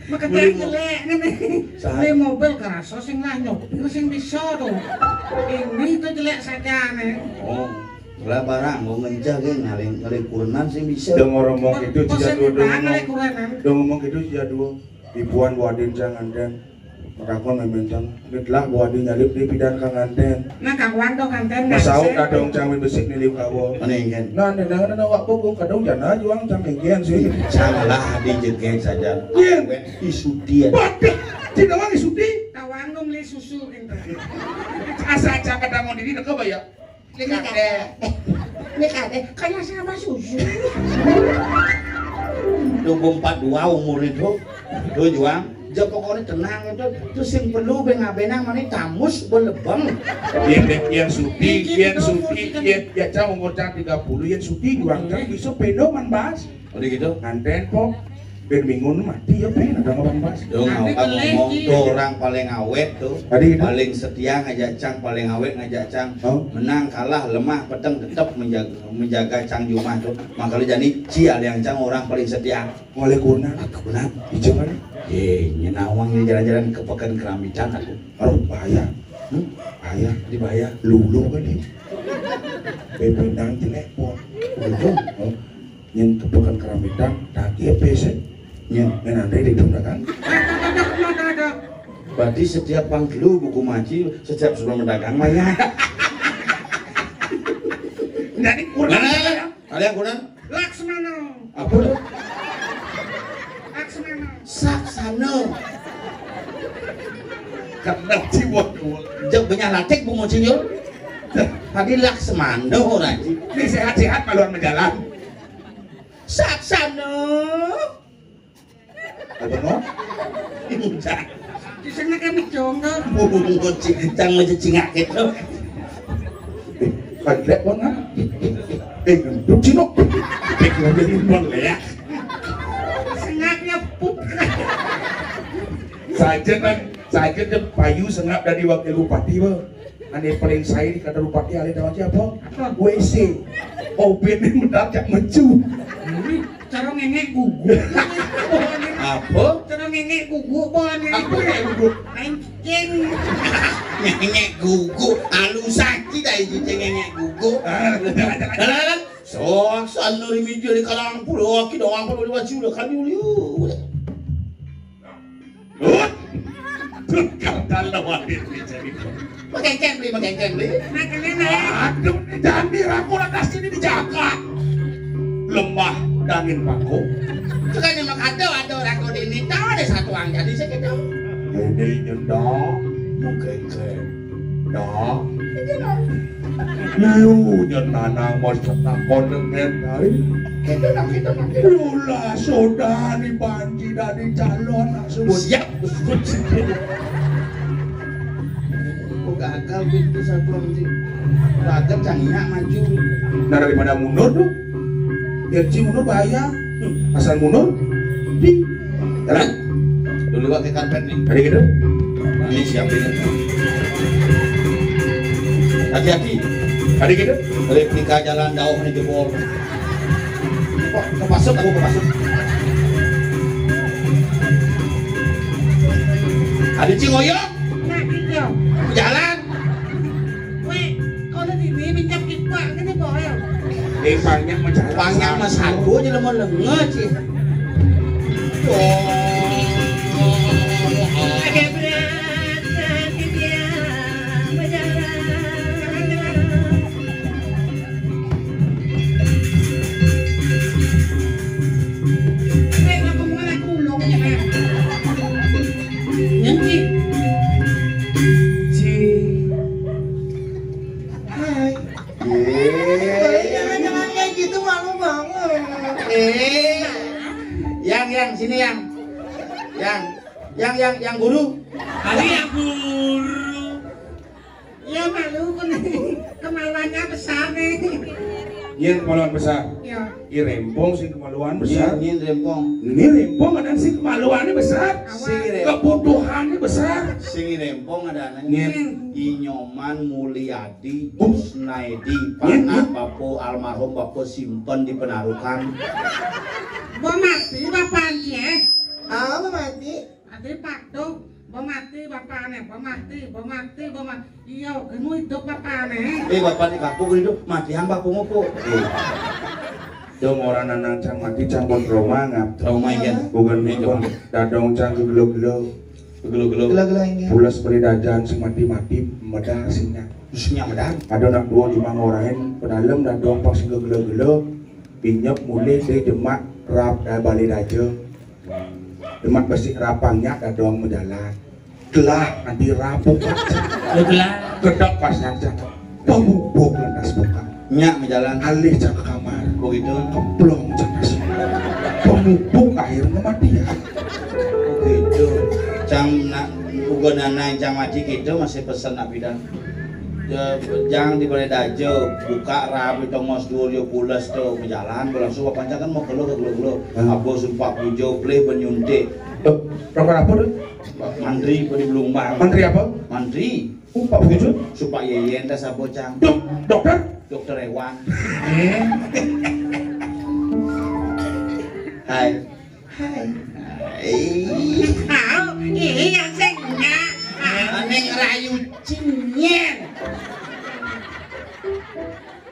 Makanya beli mo-, jelek nih. Saat beli mobil garase sing lah, nyopir sing bisa tuh. Ini tuh jelek saja nih. Oh, lah barang mau ngencah ke ngaling, ngaling kurenan sing bisa. Udah ngomong itu, Ci, dua. Udah ngomong itu, Ci, dua. Ibuan wadin jangan dan Makakon memen cang, nitlah buah di nyalip di pidan kanganten. Nah, kakuan to kanten. Masauk kadong cang mi besik nilip kawo. Mana ingin? Nah, nendang nendang wak pokok kadong jana juang cang kengkian sih. Salah di jegeng saja. Iya. Wek isudian. Waduh, tidak wangi sudi. Tawang dong beli susu gitu. Asa cang kadang mau diri deka bayar. Ini kadek. Ini kadek. Kayak sama susu. Dua puluh empat dua umur itu. Itu juang. Jek pokoknya tenang itu. Terus yang perlu benga-benang mana tamus belebeng. Yang, yang suti, yang suti, yang, ya, cang umur cang tiga puluh, yang suti juang cang bisa pedo man bahas. Udah gitu. Nganten po. Ben minggu mati ya, pen ada ngomong pas. Dong, ngapa ngomong tuh orang paling awet tuh. Tadi gitu. Paling setia ngajak cang, paling awet ngajak cang. Oh. Menang, kalah, lemah, peteng, tetap menjaga, menjaga cang jumah tuh. Makanya jadi cial yang cang orang paling setia. Oleh kurna. Apa kurna? Hijau kan? Eh, nyenawang ini jalan-jalan ke Pekan Keramitan aku. Aduh, bahaya. Hmm? Bahaya. Di bahaya. Lulu kan ini. Bebendang jelek po. Lulu. Oh. Nyen kepekan keramitan, tak iya pese. Nyen, ngen Andre di dong kan? Berarti setiap panggil buku maji, setiap sebelum mendagang mah ya. Jadi kurang. Mana? Ada yang kurang? Laksmana. Apa? Laksmana. Saksana. Karena jiwa dua. Jek banyak latik bu mau sinyal. Tadi Laksmana orang. Ini sehat-sehat keluar menjalan. Saksana. Apa no? Di sana kami jonggol. Bungut cicang aja cingak itu. Eh, kan lek pon kan? Eh, duduk sini. Eh, ngomel pon ya. Sengaknya put. Saja kan, saja deh payu sengak dari wakil bupati, Bang. Ane paling sae di kantor bupati ale tahu aja apa? Apa? W C. Oben mendadak mecu. Cara ngengek gugu. Apa? Cara ngengek gugu apa ane? Apa ya gugu? Lain Cing. Ngenyek gugu, alusan kita iki cing ngenyek gugu. Ah, jangan, jangan. Lah, lah, lah. Sok, sanuri mijil di kalang pulo, ki doang pulo liwat sulu, kan dulu. Hut. Tuh, kadal lawan diri jadi. Makengkeng, Bli, makengkeng, Bli. Makengkeng, Bli. Aduh, ini dandi rako lantas ini dijaga. Lemah dangin pako. Suka nyemak ada, ada rako ini, tahu ada satu ang jadi segitu. Ini nyenda, makengkeng. Nah. Liu nyenana mos takon dengan dari. Kita nak, kita nak. Lula soda di banci dari calon langsung. Siap. Kok gagal pintu satu anjing. Gagal cangnya maju. Nah, daripada mundur tuh. Gaji mundur bahaya. Hmm, asal mundur. Di. Jalan. Dulu pakai karpet nih. Tadi gitu. Ini siapin. Hati-hati. Tadi gitu. Replika jalan jauh nih jebol. Wah, kepasut aku kepasut. Ada cing oyok. Nah, gitu. Jalan. Weh, kalau di sini minjam kipak, ini boleh. Eh, pangnya mah jalan. Pangnya mah sagu aja lemah lenga sih. Oh. Ada berat, sakit ya, berjalan. Weh, aku mau aku ulung ya. Yang sih. Ci. Hai. Jangan, jangan kayak gitu, malu banget. Eh, yang, yang, sini yang, yang, yang, yang, yang guru. Tadi yang guru. Ya malu kan. Kemaluannya besar nih. Iya, kemaluan besar. Ya. I rempong sing kemaluan besar. Nyin, nyin rempong. Ini rempong ada sing kemaluannya besar. Sing rempong. Kebutuhannya besar. Sing rempong ada aneh. Nyin. Inyoman Mulyadi, Kusnaidi, nyin, panak nyin. Bapak almarhum Bapak simpen di Penarukan. Bo mati bapak anci, eh? Ah, bo mati. Ade patuh, bo mati bapakne, bo mati, bo mati, bo mati. Iya, gemu hidup bapakne. Eh, bapak di kampung hidup, mati yang bapak ngupu. Eh. Dong orang nanang cang mati, cang pun trauma ngap. Trauma, iya. Bukan, iya, bukan. Dadong cang gelo-gelo. Gelo-gelo. Gelo-gelo, iya. Pulas beli dajan sing mati-mati, medar singnya. Singnya medar. Ada anak dua cuma ngorahin, pedalem dadong pas gelo-gelo. Binyep mulih dari demak rap dan balik daja. Demak besi rapangnya dadong menjalan. Gelah nanti rapuh. Lu gelah. Gedek pas yang cakep. Pemupuk lantas buka. Nyak menjalan. Alih cak ke kamar. Begitu. Keplong cak nasi. Pemupuk akhirnya mati ya. Begitu. Cang nak uga nanai cang mati gitu masih pesen nak bidan. Ya, jang di balai daja, buka rabi tongos dua dia pulas tu menjalan, berlangsung apa kan mau keluar keluar keluar. Hmm. Apa sumpah pujo, pleh benyuntik. Tuh, berapa apa tuh? Mantri pada belum bang. Mantri apa? Mantri. Sumpah pujo. Sumpah yeyen tas apa cang? Dok, dokter? Dokter hewan. Eh. Hai. Hai. Hai. Tahu, ini yang saya punya. Aneh ngerayu cinyen.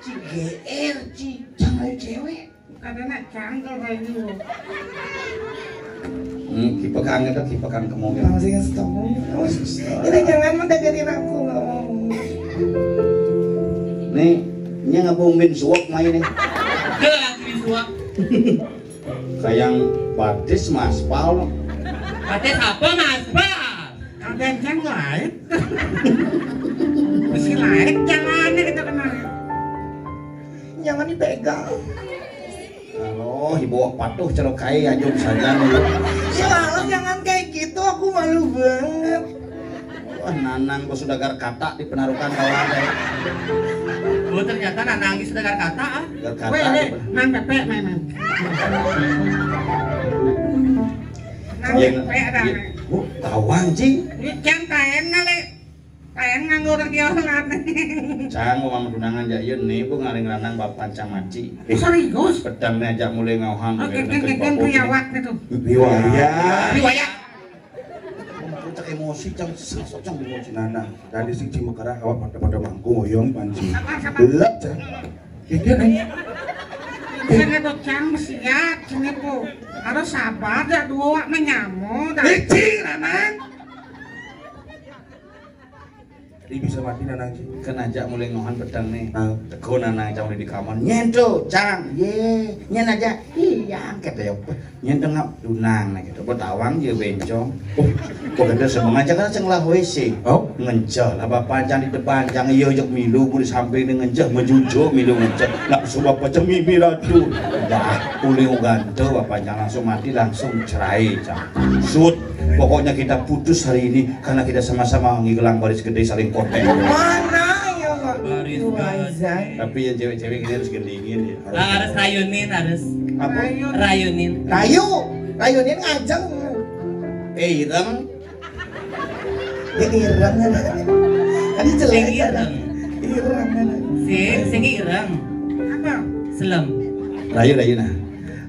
Ci G R, Ci. Jangan rayu cewek. Karena cangkel rayu. Hmm, kipekan itu, kipekan kemungkinan. Bang sing stop. Ini jangan mendengarin aku ngomong. Nih, ini ngabumbin suwak main nih. Ke lagi suwak. Kayang batis maspal. Batis apa maspal? Ada yang lain. Mesti lain jalannya kita kenal. Jangan dipegang. Kalau ibu patuh celokai aja saja nih. Ya Allah, jangan kayak gitu, aku malu banget. Wah, Nanang kok sudah gar kata di Penarukan kawan. Oh, ternyata Nanang ini sudah gar kata, ah. Gar kata. Weh, weh, Mang Pepe, Mang, Mang. Mang Pepe ada. Bu, tawang, Ci. Ini can kain kali. Kain nganggur lagi orang. Cang, mau mama tunangan, ja, iya, nih, bu, ngaring lanang bapak cang maci. Serius? Pedang nih, ajak mulai ngauhang. Oke, oke, oke, oke, riwayat gitu. Riwayat. Riwayat. Cek emosi. Si cang sasok cang di moci nana. Dari sing cing mekerah awak pada-pada mangku ngoyong panci. Sabar, sabar. Lep cang. Kikir nih. Sing itu cang siat sini pu. Harus sabar ya dua awak menyamu dah. Licing anak. Jadi bisa mati nanang cing. Kan aja mulai ngohan pedang nih. Ah. Teko nanang cang udah di kamar. Nyen tuh, cang. Ye, nyen aja. Iya, kata ya. Nyen tengah lunang nah gitu. Betawang je bencong. Oh, kok ada semangat cakap ceng lah W C. Oh? Ngenceh lah bapak cang di depan cang iya jek milu ku di samping ni ngenceh mejujuk milu ngenceh. Nak suba pecah mimi ratu. Dah, uling uganto bapak cang langsung mati langsung cerai cang. Sut. Pokoknya kita putus hari ini karena kita sama-sama ngigelang baris gede saling kotek. Mana ya Pak? Baris gede. Tapi yang cewek-cewek ini harus gendingin ya. Ah, harus rayunin, harus. Apa? Rayunin. Rayu, rayunin ngajeng. Eh, ireng. Ya ireng. Tadi jelek. Sing ireng. Ireng. Sing, sing ireng. Apa? Selem. Rayu, rayu nah.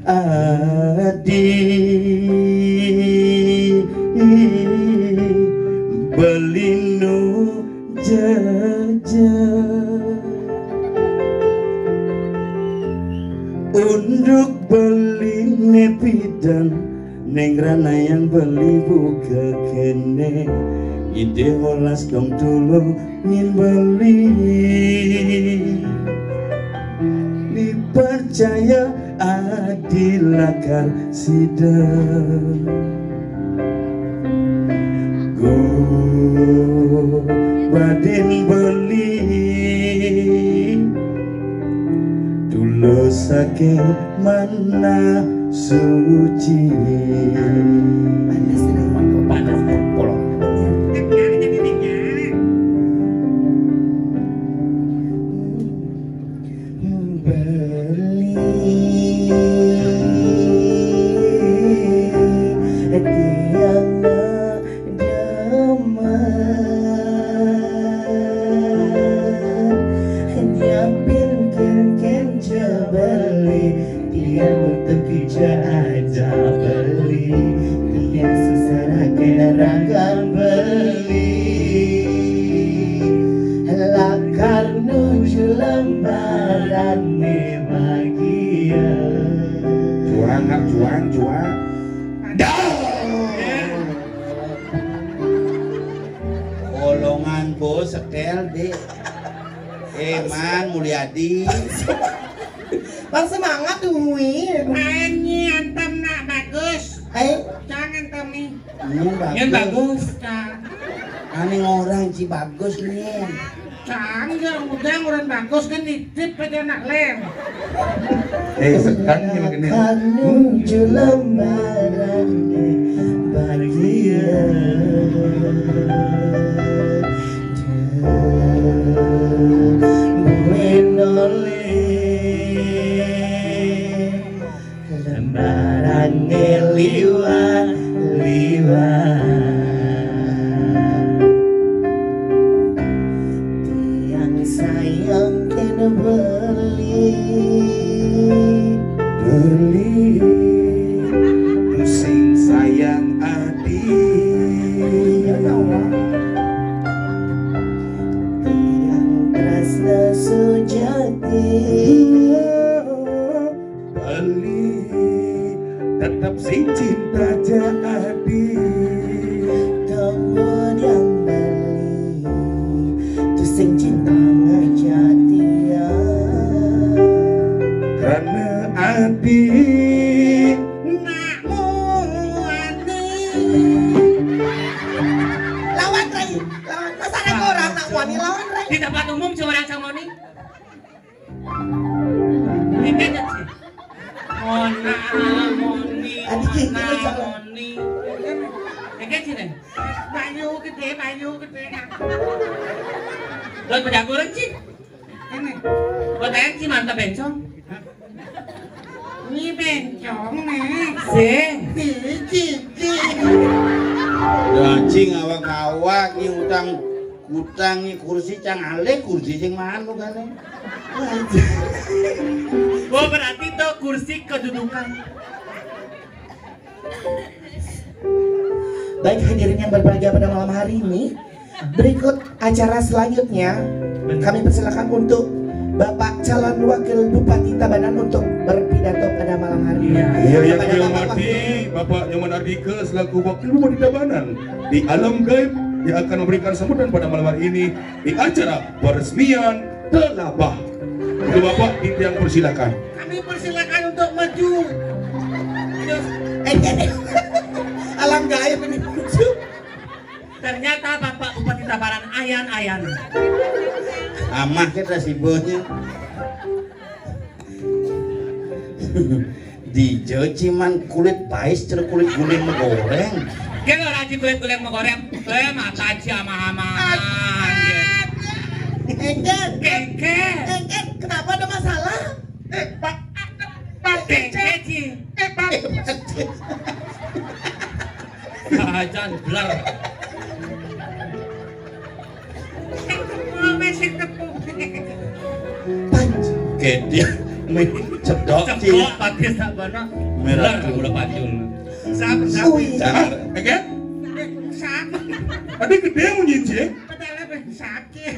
Adi belinu jaja unduk beline pidan neng ranayan beli buka kene ide olas dong tulung min beli dipercaya adil lakar sida. Gu badin beli tulus saking mana suci. Panas nih. Panas. Kolong. Beli tiang demen nyiapin ken-ken je beli tiang untuk kija aja beli tiang susah rakyat rakan beli lakar nuju lembaran bahagia. Juang, Kak, juang, juang. Dah. Golongan bos setel, Dek. Eman Mulyadi. Bang semangat tuh, Wi. Ayo nyi antem nak bagus. Ayo. Jangan temi. Nyun bagus. Nyun bagus. Nah. Ane orang ci bagus nih. Cang, ya udah orang bagus kan nitip aja nak lem. Eh, sekarang ini begini. Kanuju lembaran bahagia. Buen oleh lembaran liwat-liwat. Tiang sayang kena beli. Beli. Pusing sayang ati. Tiang tresna sujati. Beli tetap sing cinta jadi. Kemudian beli tu sing cinta ngajati ya. Karena ati nak muani. Lawan Rai, lawan masa ada orang nak muani lawan Rai. Di tempat umum cuma orang sama ni. Mona, moni, moni. Iki sini. Bayu gede, bayu gede. Buat pejago orang sih. Ini. Buat ayam sih mantap bencong. Ini bencong nih. Sih. Ini cici. Anjing awak-awak ni utang utang ni kursi cang alih kursi sing manu kan. Oh, berarti itu kursi kedudukan. Baik, hadirin yang berbahagia, pada malam hari ini, berikut acara selanjutnya, kami persilakan untuk Bapak calon Wakil Bupati Tabanan untuk berpidato pada malam hari ini. Iya, yang kami hormati Bapak Nyoman Ardika selaku Wakil Bupati Tabanan di alam gaib yang akan memberikan sambutan pada malam hari ini di acara peresmian Telabah. Untuk Bapak, kita yang persilakan. Kami persilakan untuk maju. Terus, eh, alam gaib ini. Ternyata Bapak Bupati Tabanan ayan-ayan. Amah kita sibuknya. Dijo ciman kulit pais, ceruk kulit guling menggoreng. Kira lagi kulit guling menggoreng, eh, mata aja ama-ama. Engken. Engken. Engken, kenapa, ada masalah? Eh, Pak, Pak Engken, Ci. Eh, Pak. Sajan blar. Panji. Oke, dia main cedok, Ci. Cedok, pakai sabana. Merah. Blar, ulah pacul. Sap, sap. Ui. Jangan. Oke? Sap. Tadi gede munyi, Ci. Padahal lebih sakit.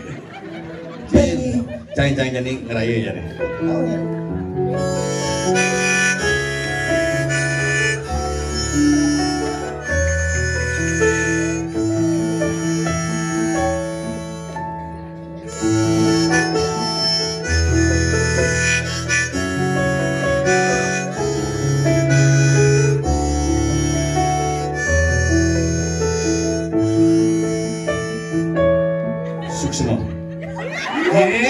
Cai, cai, cai, ngerayu ya nih. Oh, ya. Suksma. Eh,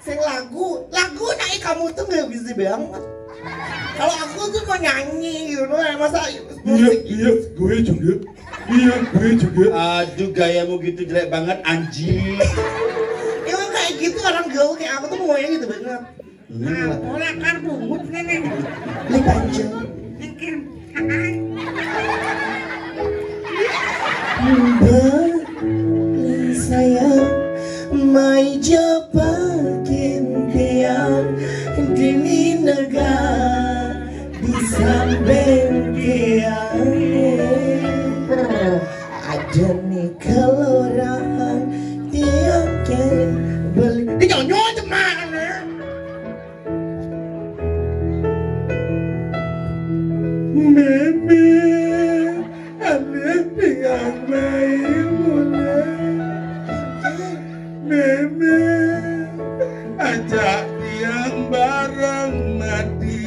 sing lagu, lagu naik kamu tuh nggak bisa banget. Kalau aku tuh mau nyanyi gitu, eh, masa iya, musik? Iya, gue juga. Iya, gue juga. Aduh, gayamu gitu jelek banget, anjing. Emang kayak gitu orang gaul kayak aku tuh maunya gitu banget. Nah, pola kan bungut nenek. Ini panjang. Mikir, ah. Beli sayang, mai japakin tiang, dini nega di samping tiang. Ada nih kelurahan tiang ke beli. Ini nyonyo cuman. Meme, aneh tiang Maimunah. Meme, ajak tiang bareng mati.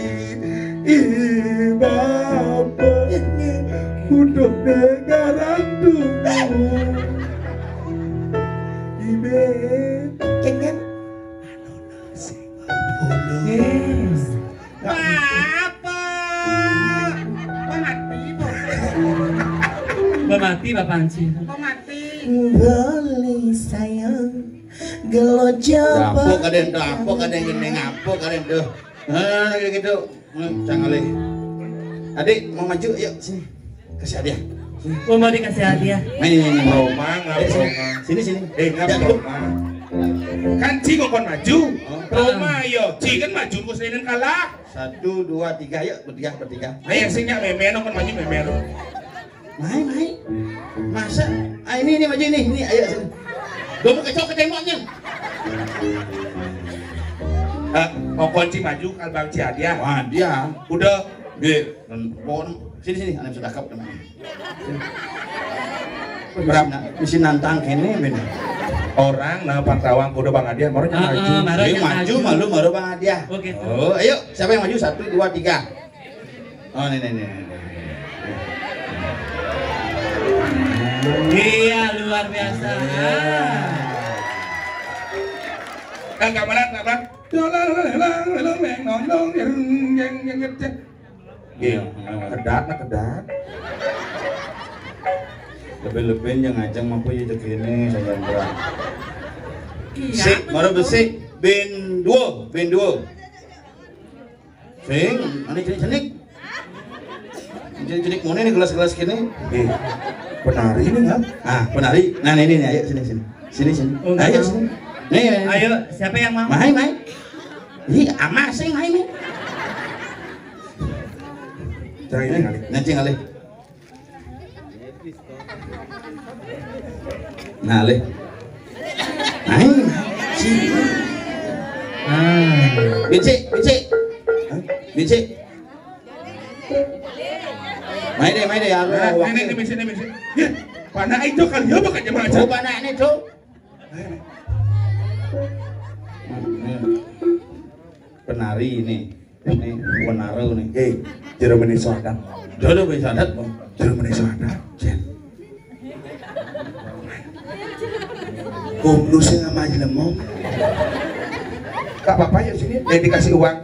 Ih, bapak, kudu garang tubuh. Ibe. Kenyang. Yes. Apa? Kok mati, Bu? Kok mati, Bapak Haji? Kok mati? Beli sayang, gelo jawab. Apa kadang tuh, apa kadang gini, ngapa kadang tuh? Nah, kayak gitu. Hmm, jangan leh. Adik, mau maju, yuk, sini. Kasih hadiah. Oh, mau dikasih hadiah. Nah, ini, ini, ini. Roma, ngap, eh, sini. Roma. Sini, sini. Eh, ngap, ya, Roma. Kan Ci kok kon maju. Oh. Roma, yo. Ci kan maju, ku selinin kalah. Satu, dua, tiga, yuk, bertiga, bertiga. Ayo, sing nyak memer, kon maju memer. Mai, mai. Masa? Ah, ini, ini maju ini, ini, ayo sini. Dulu kecok ke temboknya. Eh, mau kunci maju, kalbang Ci hadiah. Wah, dia. Udah. Di, pon, sini, sini, anak sudah kap teman. Berapa? Misi nantang kene, men. Orang, nah, pantawang kudu Bang Adiah, baru maju. Ah, baru maju, malu, baru Bang Adiah. Oh, gitu. Oh, ayo, siapa yang maju? Satu, dua, tiga. Oh, ini, ini, ini. Iya, luar biasa. Kan gak berat, gak berat. Nggih, kedat, nah, kedat. Lebih-lebih yang ngajeng mampu ya cek ini, saya berat. Sik, baru besik. Bin dua, bin dua. Sing, ini cenik-cenik. Cenik-cenik mana nih gelas-gelas gini? Eh, penari ini nggak? Ah, penari. Nah, ini nih, ayo sini, sini. Sini, sini. Oh, ayo sini. Nih, ayo, siapa yang mau? Mai, mai. Ih, ama sing mai nih. Jangan ini kali. Nanti ngalih. Ngalih. Aing. Si. Ah. Bicik, bicik. Hah? Bicik. Mai deh, mai deh ya. Nah, ini, ini, ini, ini. Ya, panah itu kali ya, bakal jamaah. Oh, panah ini tuh. Penari ini. Ini penari ini. Eh, jero meni soadan. Jero meni soadan, Bang. Jero meni soadan. Jen. Goblok sing sama aja lemong. Kak, Bapak yuk sini. Eh, dikasih uang.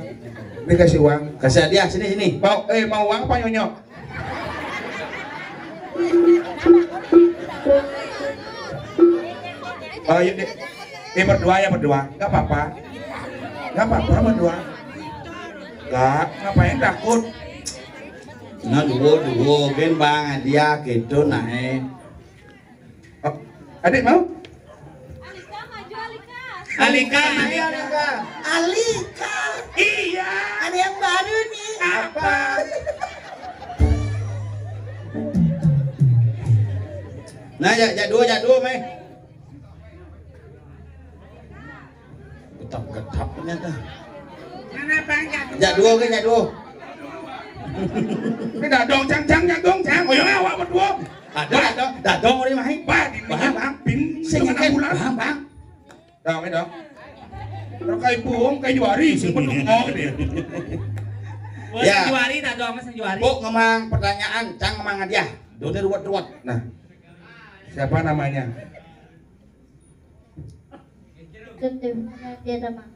Dikasih uang. Kasih hadiah, sini, sini. Mau, eh, mau uang apa, Nyonyo? Oh, yuk, Dek. Eh, berdua ya, berdua. Nggak apa-apa. Nggak apa-apa, berdua. Nggak, ngapain takut? Nah, duo, duo, kan Bang, dia gitu, nah, eh. Oh, adik mau? Alika, Alika. Alika. Alika. Iya. Ada yang baru nih. Apa? Nah, ya, ya dua, ya dua, meh. Getap-getap ternyata. Mana, Bang? Ya dua, oke, ya dua. Ini dadong, cang, cang, dadong, cang. Oh, ya, awak berdua. Ada, ada, dadong, orang main. Bah, di Bah, mana, Bang? Pin, Sing mana bulan? Bang, Bang. Dong, dong. Terus kayak buang, kayak juari, sing penuh mau dia. Ya. Juari, dadong, mas juari. Bu, ngemang pertanyaan, cang ngemang hadiah. Dode ruwet-ruwet. Nah. Siapa namanya? Ketut Deva Adia Tama.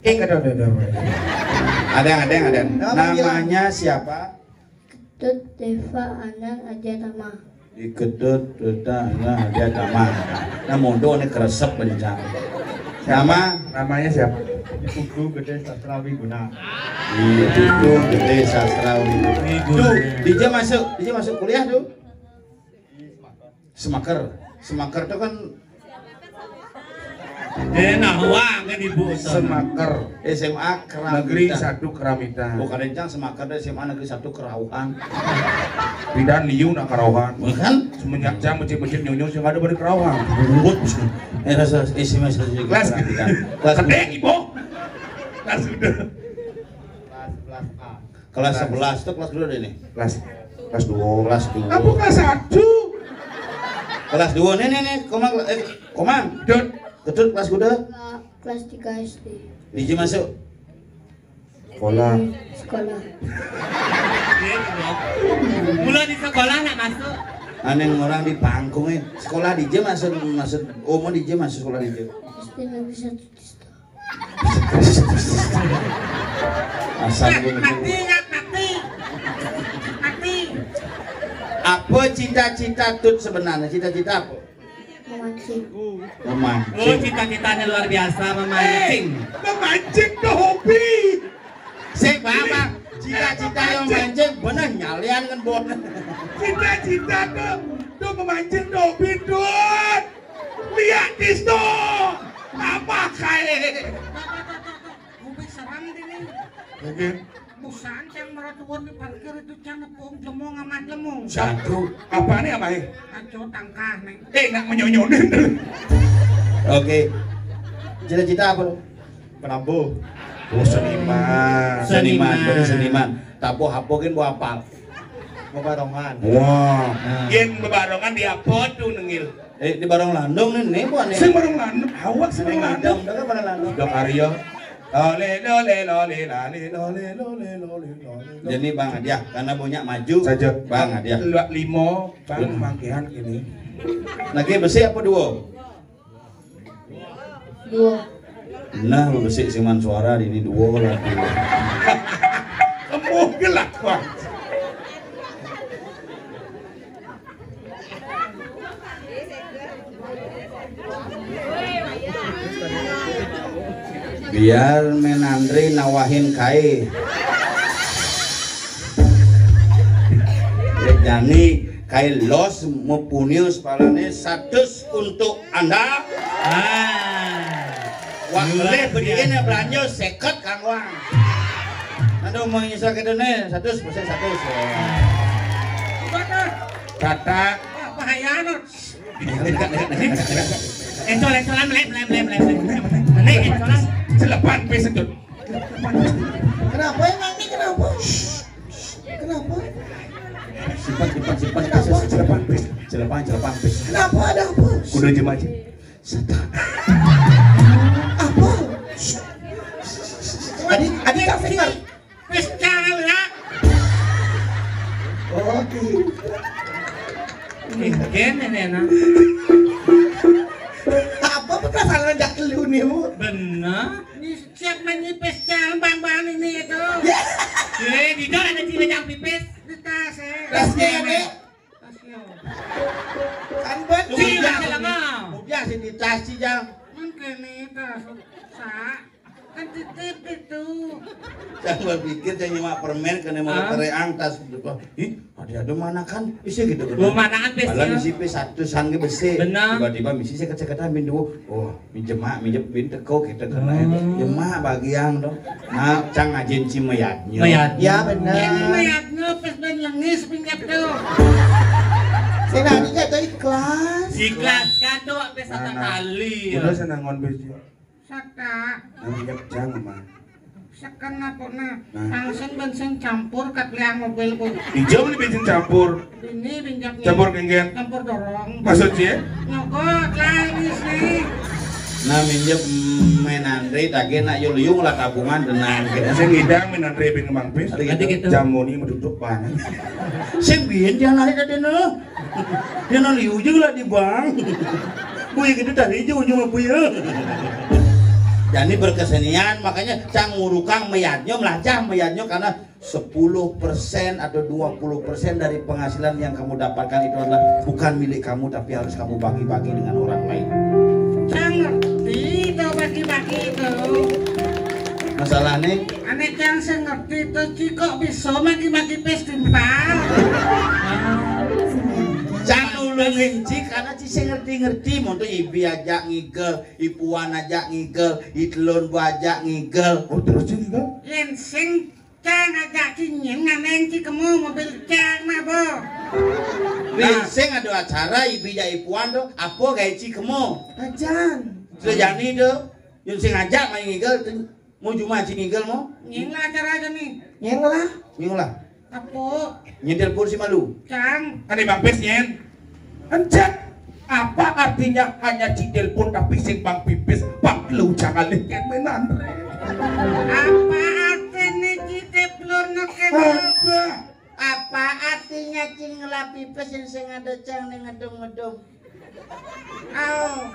Oke, kedua, kedua, kedua. Ada yang, ada yang, ada yang. Nama dia? Namanya siapa? Ketut Deva Anang Adia Tama. Diketut, Deta, Anang Adia Tama. Nah, mondo nih keresep bencana. Nama? Namanya siapa? Ibu Gede Sastra Wiguna. Ibu Gede Sastra Wiguna. Wiguna. Tuh, dia masuk, dia masuk kuliah tuh. Semaker. Semaker itu kan Eh, nah, wah, kan ibu. Semaker. S M A Keramita. Negeri satu Keramita. Bukan rencang Semaker dari S M A Negeri satu Kerauhan. Pindahan liu nak Kerauhan. Bukan? Semenjak jam becik-becik nyonyo sih ada balik Kerauhan. Ribut. Eh, rasa S M A Negeri Kelas Keramita. Kelas gede, ibu. Kelas udah. Kelas, kelas A. Kelas sebelas tuh kelas dua deh nih. Kelas, kelas dua. Kelas dua. Apa kelas satu? Kelas dua nih, nih, nih. Komang, eh, Komang. Dot. Ketut kelas kuda? Kelas tiga S D. Dije masuk? Sekolah. Sekolah. Mula di sekolah nak masuk. Aneh orang di pangkungnya. Sekolah dije masuk, masuk, oh, mau dije masuk sekolah dije. S D Negeri satu Asal gua mati, nggak mati. Mati. Apa cita-cita Tut sebenarnya? Cita-cita apa? Memancing. Memancing. Oh, cita-citanya luar biasa, memancing. Eh, memancing tuh hobi. Sik, Bang, Bang. Cita-cita yang mancing, bener nyalian kan, Bot. Cita-cita tuh, tuh memancing tuh hobi, Tut. Lihat di situ. Apa kayak? Gue seram deh nih. Oke. Busan cang meratuan di parkir itu cang nepung jemong amat jemong. Satu. Apa nih, apa, eh? Aco tangkah, Neng. Eh, nak menyonyonin. Oke. Cita-cita apa lu? Penabuh. Oh, seniman. Seniman, seniman. Bener seniman. Tabuh apa kan buah apal? Bebarongan. Wah. Nah. Yen bebarongan di apa tuh, Nengil? Eh, di Barong Landung nih, nih, bukan nih? Sing Barong Landung, awak sing Barong Landung. Landung, udah kan Barong Landung. Sudah karya. Lole, lole, lole, lale, lole, lole, lole, lole. Jadi Bang Adiah, karena punya maju. Saja. Bang Adiah. Luak limo, Bang, mangkihan ini. Lagi besi apa dua? Dua. Nah, lu besi siman suara di ini dua lah. Embuh gelak, Bang. Biar Menandri nawahin kae. Dek Jani kae los mepunius palane satus untuk Anda. Ah. Wah, boleh bediin ya belanja seket Kang Wang. Aduh, mau nyesal kita nih, satus persen satus. Kata. Wah, bahaya, Nut. Encol, encolan, melek, melek, melek, melek, melek. Melek, encolan. Celepan, pis, sedot. Kenapa emang ini, kenapa? Kenapa? Simpan, simpan, simpan. Kenapa? Celepan, pis. Celepan, celepan, pis. Kenapa, ada apa? Kudu jemaji. Sata. Apa? Adi, Adi, kasih. Pis, jangan, ya. Oke. Mungkin ini, nah. Apa perasaan ngajak lu nih, Bu? Bener. Ini siap main pis, jangan bang-bang ini itu. Ya. Eh, di dalam ada cina jang pipis. Di tas, eh. Tasnya, Nek. Tasnya. Kan buat Lu biasa, biasa lah, Bang. Lu biasa di tas sih, Jang. Mungkin ini tas. Sa. Kan titip itu. Saya berpikir saya nyemak permen kena mau Ah. Tereang tas gitu. Ih, ada ada mana kan? Isi gitu kan. Lu manaan pis Kalau ya? Isi pis satu sangge besi. Benar. Tiba-tiba misi saya kata-kata mindu. Oh, minjem mak, minjem bin teko kita kena. Hmm. Jemak bagian dong. Nah, cang ajin si mayatnya. Mayatnya. Ya benar. Yang mayatnya pas ben lengis pinjam tuh. Saya nari kata ikhlas. Ikhlas kan tuh sampai satu Mana? Kali. Udah ya. Senangon besi. Saka. Nang jep jang mah. Seken aku nah. Nah. Langsung bensin campur kat liang mobilku. Hijau ni bensin campur. Ini pinjamnya. Campur kenggen. Campur dorong. Maksud sih? Nyokot lah ini sih. Nah, minjem, mm, main Andre, tage nak yul yung lah tabungan tenang. Saya ngidang main Andre bin Mang Pis. Ada gitu. Nanti gitu. Jamuni mau duduk banget. Sing biyen dia lari tadi no. Dia no liu juga lah di bang. Buya gitu tadi aja ujung apa ya? Jadi berkesenian, makanya cang ngurukang mayatnya, melacah mayatnya karena sepuluh persen atau dua puluh persen dari penghasilan yang kamu dapatkan itu adalah bukan milik kamu tapi harus kamu bagi-bagi dengan orang lain. Cang ngerti itu bagi-bagi itu. Masalahnya Ane cang sing ngerti to, Ci, kok bisa maki-maki pis timpal? Cang nulungin Ci karena Ci sing ngerti-ngerti, monto ibi aja ngigel, ipuan aja ngigel, itelon bu aja ngigel. Oh, terus Ci ngigel? Yen sing cang aja Ci nyen nganeng Ci kemu mobil cang mah, bo. Yen sing ada acara ibi aja ipuan to, apa gawe Ci kemu? Ajan. Sudah jani to, yen sing aja main ngigel. Mau cuma Ci ngigel mau? Nyeng lah acara aja nih. Nyeng lah. Nyeng lah. Apa? Nyen telepon si malu. Cang. Ane Bang Pis nyen. Encet. Apa artinya hanya Ci telepon tapi sing Bang Pipis, Bang lu jangan lihat menan. Apa artinya Ci telepon neken? Apa? Apa artinya Ci ngelah Pipis yang sing ada cang ning ngedum-ngedum? Au.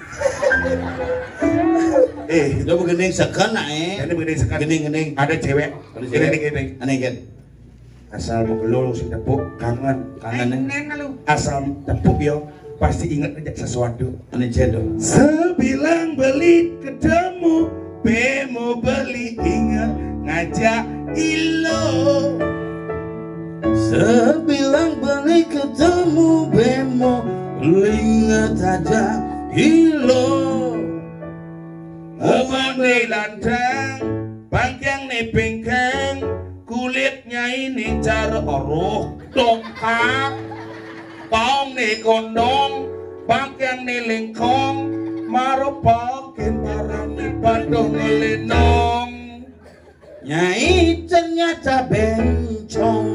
Eh, itu begini seken nak eh. Ini begini seken. Gini gini. Ada cewek. Ada cewek. Gini gini. Aneh kan. Asal mau belul si tepuk kangen. Kangen eh. Neng lu. Asal tepuk yo pasti ingat aja sesuatu. Aneh cendol. Sebilang beli ketemu bemo beli ingat ngajak ilo. Sebilang beli ketemu bemo ingat aja ilo. Abang di lantang, bangkang ni pingkang, kulitnya ini cara roh dongkak. Paong ni gondong, bangkang ni lingkong, marupakin barang ni padung linong. Nyai ternyata bencong.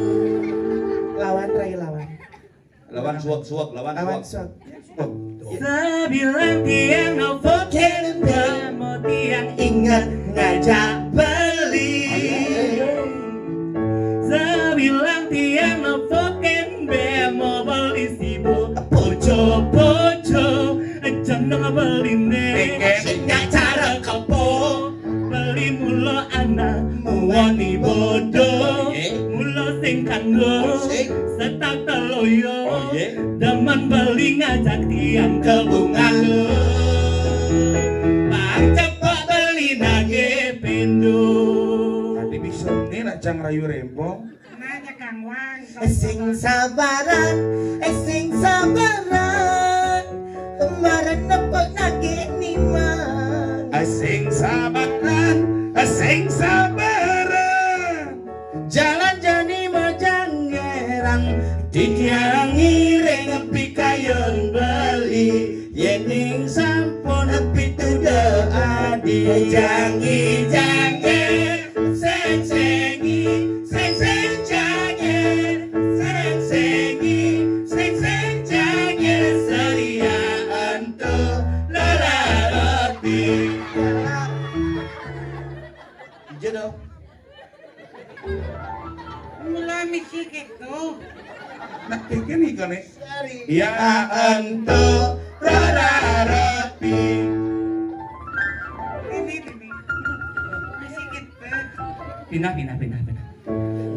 Lawan rai lawan. Lawan suak-suak, lawan Lawan suak. Suak. Sebilang tiang no fokin bemo tiang ingat ngajak beli. Sebilang tiang no fokin bemo beli sibu. Poco-poco, jeneng beli ne. Sing cara kepo. Beli mula anak muani bodoh. Oh, iya. Mula sing kanggo. Sing. Setak teloyo. Oh, iya. Demen beli ngajak tiang ke bunga lo. Pak cepok beli nage pendo. Nanti bisa nih nak cang rayu rempong. Nanya Kang Wang. Sing sabaran, sing sabaran. Kemarin nepuk nage niman. Sing sabaran, sing sabaran. Jalan jani majanggeran. Titiang ngiring pikayun beli. Jangi jangir, sing sengi, sing sing jangir, sing sengi, sing sing jangir, seria ento lora roti. Ijo dong. Mula misi gitu. Nak kene nih kene. Ya ento rora roti. Ini ini. Misi gitu. Pindah pindah pindah pindah.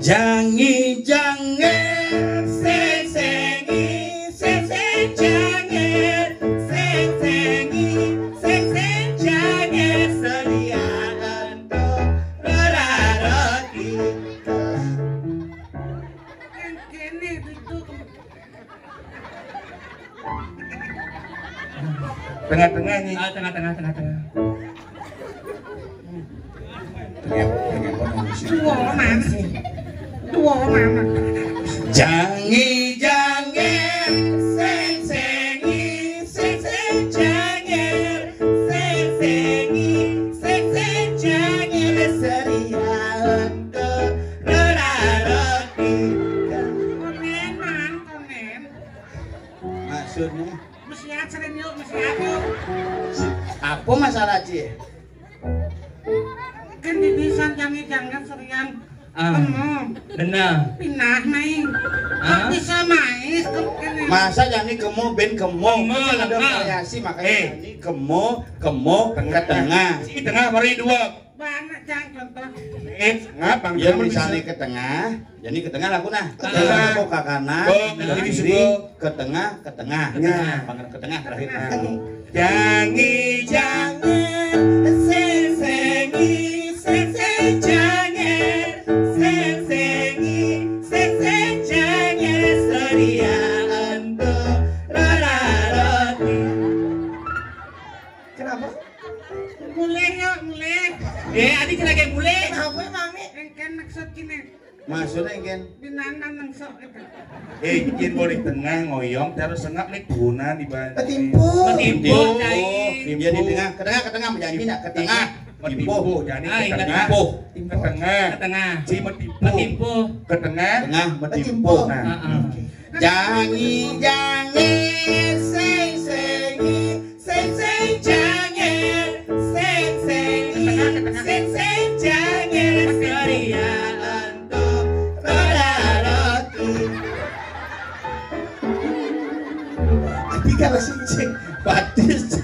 Jangi jangir, sing sengi, sing sing jangir, sing sengi, sing sing jangir, sedia ento rora roti. Kene itu. Tengah-tengah nih. Ah, tengah-tengah, tengah-tengah. Tengah, tengah, tengah. Dua mana? Dua mana? Jangi jangir, sing sengi, sing sing jangir, sing sengi, sing sing jangir, seria ento rora roti. Konen, man, konen. Maksudnya? Mesiat sering yuk, mesiat yuk. Apa masalah, Ci? Kan dibisan jangi jangan serian. Ah. Kemo. Benar. Pindah main. Ah. Kok bisa main? Kok kene? Masa jangi kemo ben kemo? Kemo, kan ada variasi, makanya eh. Jangi kemo, kemo, tengah. Ke tengah. Sing tengah mari dua. Banget, Cang, contoh. Eh, ngapa? Ya, misalnya ke tengah, jadi ke tengah lah, aku nah. Ke tengah, kok ke kanan, oh, jadi ke tengah, ke tengah. Nah, ke tengah terakhir. Nah. Jangi, jangi, sing sengi, sing sing jangi, sing sengi, sing sing jangi, sedia ento rora roti. Kenapa? Mulai yuk, mulai. Eh, adi lagi mulai. Kenapa emang nih? Engken maksud kene. Maksudnya engken? Binangan nang sok gitu. Eh, engken boleh tengah ngoyong terus sengap nih guna di bawah. Ketimpuh. Ketimpuh, cai. Dia di tengah, ke tengah, ke tengah menjadi pindah ke tengah. Ketimpuh, jadi ke tengah. Ke tengah. Ke tengah. Ci ketimpuh. Ketimpuh. Ke tengah. Tengah, ketimpuh. Nah. Heeh. Jangi, jangi, sing sengi, sing sing jangir, sing sengi, sing sing jangir, seria ento rora roti. Tapi kalau sing sing batis.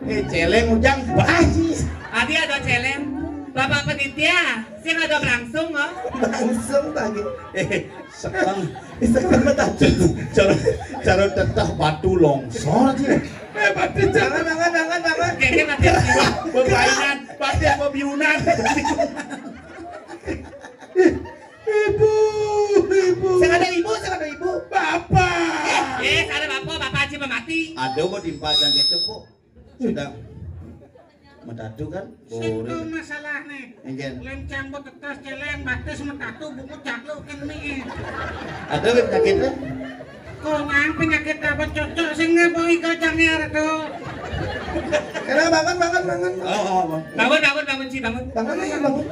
Eh, celeng ujang batis. Adi ada celeng. Bapak penitia, sing ada langsung, oh. Langsung lagi. Eh, sekang. Sekang mata. Cara, cara tetah batu longsor aja. Eh, batis. Jangan, jangan, jangan, jangan. Kayaknya nanti bebainan, batis bebiunan. Ibu, ibu. Sing ada ibu, sing ada ibu. Bapak. Eh, eh, ada bapak, bapak aja mati. Ada mau timpal dan gitu, Bu. Sudah. Metatu kan? Situ boleh. Masalah nih. Engken. Lencang buat tetes celeng, batis metatu, buku caklu kan nih. Ada penyakitnya? Konyang penyakit apa cocok sing ngebohi kacangnya itu. Karena bangun, bangun, bangun. Oh, oh, oh. Bangun, bangun, bangun, Ci, bangun. Bangun aja, bangun.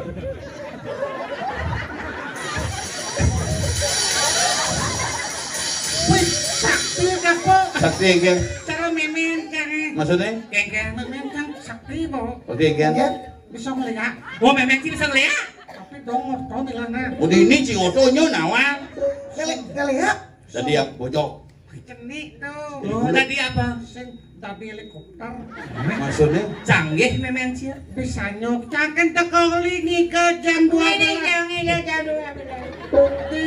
Wih, sakti, Kak, kok. Sakti, engke. Cara memen, cara. Maksudnya? Kengkeng. Memen kan sakti, kok. Oke, kan? Iya. Bisa ngeliat. Oh, memen sih bisa ngeliat. Tapi dong, motor bilangnya. Udah ini, Ci, otonya nawa. Ngeliat, ngeliat. Tadi yang bojok. Cenik tuh. Oh, tadi apa? Sing tadi helikopter. Maksudnya? Canggih memen sia. Bisa nyok cangken teko lingi ke jam dua belas. Ini yang ini jam dua belas. Di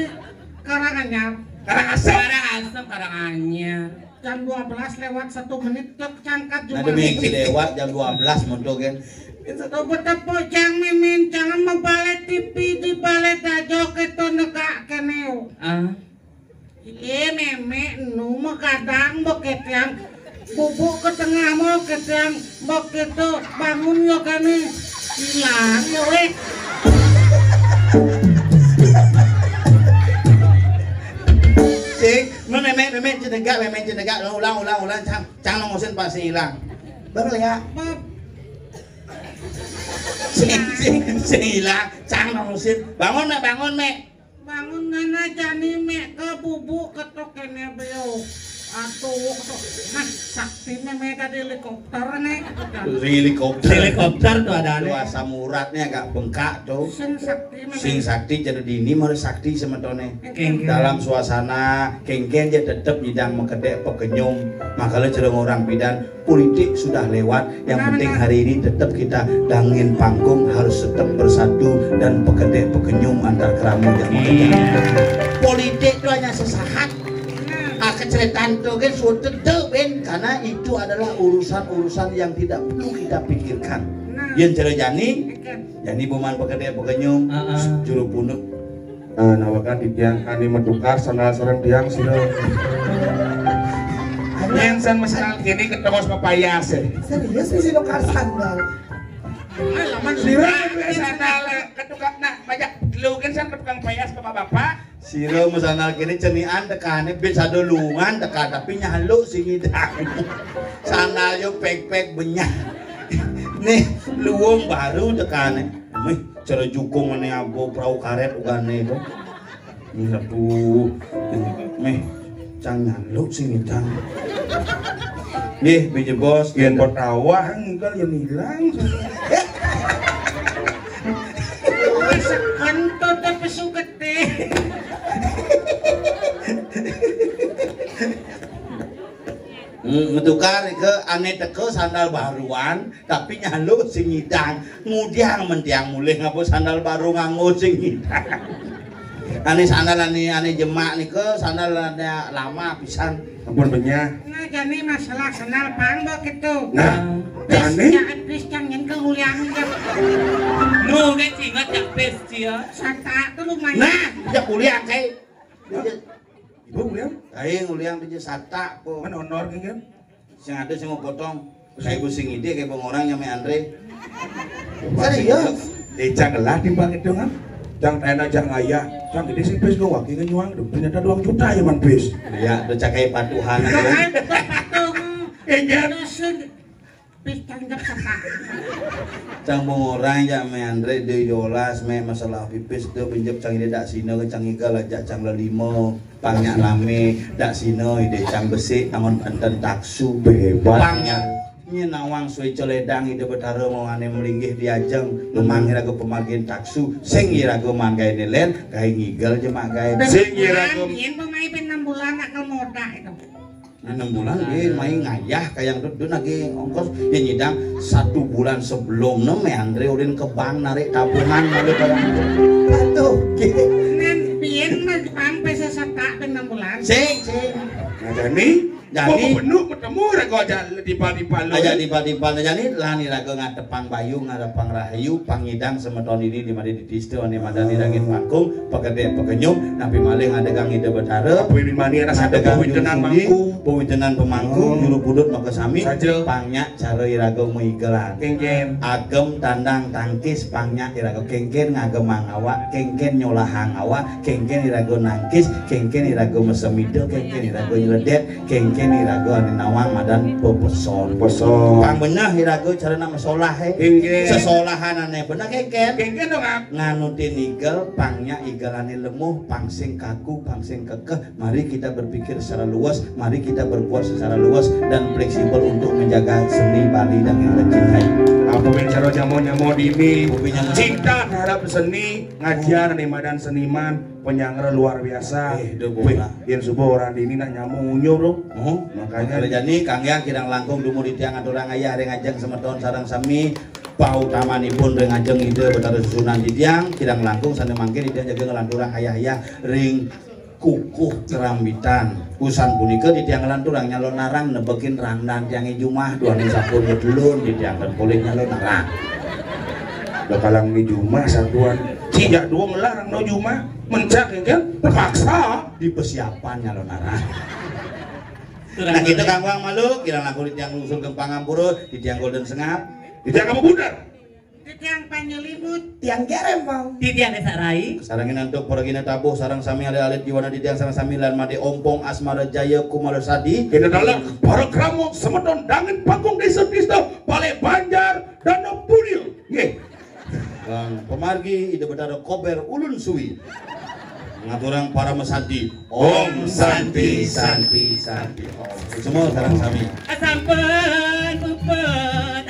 Karanganyar. Karangasem. Karangasem, Karanganyar. Jam dua belas lewat satu menit, cek cangkat. Nah, juga demi lewat jam dua belas, monto kan. Itu betepo jang memen, jangan membalik T V, dibalik aja ke to negak kene. Ah. Iye, memek nu megadang mbok ketiang. Bubuk ke tengah mo ketiang mbok keto bangun yo kene. Ilang yo weh. Sik, nu memek, memek cenegak, memek cenegak, ulang, ulang, ulang, cang, cang nongosin pasti ilang. Baru ya. Bab. Sing, sing, sing ilang, cang nang usin. Bangun, Mek, bangun, Mek. Bangun ngana jani, Mek, ke bubuk ketok kene beo. Aduh, ketok. Nah, sakti, Mek, Mek, tadi helikopter, Nek. Helikopter. Helikopter tuh ada, Nek. Asam uratnya agak bengkak tuh. Sing sakti, Mek. Sing sakti, jadi dini mau sakti semetone. Kengken. Dalam suasana kengken dia tetap nyidang mekedek pekenyum. Makanya cereng orang bidan, politik sudah lewat, yang penting hari ini tetap kita dangin panggung harus tetap bersatu dan pekedek pekenyum antar keramu yang ada. Politik itu hanya sesaat. Ah, keceritaan itu kan suatu ben, karena itu adalah urusan-urusan yang tidak perlu kita pikirkan. Yang cerejani, jani buman pekedek pekenyum, juru punut. Eh, nawakan di tiang kani metukar sandal sareng tiang sira. Yang san mesal kini ketongos papayas, eh. Serius bisa tukar sandal? Sandal, eh, ketukar, nah, banyak lu kan san ketukang payas bapak-bapak. Sira mesandal kini cenian tekane, bet sadolungan tekan, tapi nyaluk sing ngidang. Sandal yo pek-pek benyah. Nih, luwung baru tekane. Mih, cara jukung ane abo perahu karet ugane itu. Nih, aduh. Mih, cang nyaluk sing ngidang. Nggih, biji bos, yen pertawah enggal yen ilang. Wis kentut pesu gede. Hmm, metukar ke ane teko sandal baruan, tapi nyaluk sing ngidang. Ngudiang mentiang mulih ngapa sandal baru nganggo sing ngidang. Ane sandal ane, ane jemak nika sandal ane lama pisan. Ampun benyah. Nah, jani masalah sandal pang mbok gitu. Nah, jani? Bis jangan ke nguliang ya. Nu ge cingat ya bis cia. Sata tuh lumayan. Nah, ya kuliang kae. Ibu nguliang? Aing nguliang di sata po. Men honor kan? Sing ada sing mau potong. Kayak ibu sing ide kayak bang orang nyamai Andre. Serius? Dicak lah timbang itu kan. Cang tena cang ayah. Cang ini sih pes gua wakil nyuang tuh. Ternyata dua juta ya man pes. Iya, udah cakai patuhan. Iya. Pes tanggap sama. Cang mengorang ya me Andre de yolas me masalah pipis de benjep cang ide dak sina ke cang igal aja cang lelimo pangnya lame dak sina ide cang besik tangon banten taksu. Behebat. Pangnya nye nawang sui celedang ide betara mau ane melinggih di ajeng memang iraga pemagen taksu sing iraga manggai nelen kai ngigal je mak gai sing iraga. Yen pemain pin enam bulan akal moda itu. Nah, enam bulan dia main ngayah kayak dudun lagi ongkos dia nyidang satu bulan sebelum nem ya Andre ulin ke bank narik tabungan lalu kayak gitu. Aduh, gitu. Nan pien mah pang pesa sata pin enam bulan. Sing, sing. Nah, jadi, jadi penuh ketemu raga aja di padi palu. Aja di padi palu. Jadi lani raga ngatepang bayu, ngatepang rahayu, pangidang semeton ini di mari di Istiwa ni madani dangin pangkung, pegedek pegenyum, napi malih ngadegang ida betara, adegang pawitenan mangku, pawitenan pemangku, juru pudut maka sami, pangnya cara iraga maigelan. Kengken. Agem tandang tangkis, pangnya iraga kengken ngagemang awak, kengken nyolahang awak, kengken iraga nangkis, kengken iraga mesemida, kengken iraga nyeledet, kengken iraga ane nawang madan pepeson. Peson. Pang beneh iraga cara nak mesolah, eh. Kengken. Sesolahan ane beneh kengken. Kengken dong, ah. Nganutin igel, pangnya igelane lemuh, pang sing kaku, pang sing kekeh. Mari kita berpikir secara luas, mari kita berbuat secara luas dan fleksibel untuk menjaga seni Bali dan yang lain. Apa men cara nyamo-nyamo dini, cinta terhadap seni, ngajar nih madan seniman, penyanggra luar biasa. Eh, yen subuh orang dini nak nyamo unyu, bro. Makanya jani kangge kirang langkung dumun di tiang aturang ayah ring ajeng semeton sareng sami. Pautamanipun ring ajeng Ida Betara Susunan Titiang, kirang langkung sane mangkin Ida jaga ngelanturang ayah-ayah ring kukuh kerambitan. Usan punika titiang ngelanturang nyalon narang nebekin rangdan tiange jumah duaning sampun ngedelun titiang ten polih nyalon narang. Bakalang ni jumah satuan. Cijak dua ngelarang no jumah. Mencak ya kan? Terpaksa. Di persiapan nyalon narang. Nah, kita kangwang malu, kirang langkung titiang ngusung kempang ampura, titiang golden sengap. Titiang kamu bundar. Titiang panyelimut. Tiang gerempang. Titiang desa rai. Sarengin antuk paragina tabuh, sareng sami alit-alit jiwana titiang, sareng sami lan made ompong asmara jaya kumala sadi. Kita dalam para kramo semeton dangin panggung desa-desa, Balai Banjar, Danau Budil. Nggih. Pamargi Ida Betara kober ulun suwi. Ngaturang parama santi. Om Santi, Santi, Santi. Om. Semua sareng sami. Sampun puput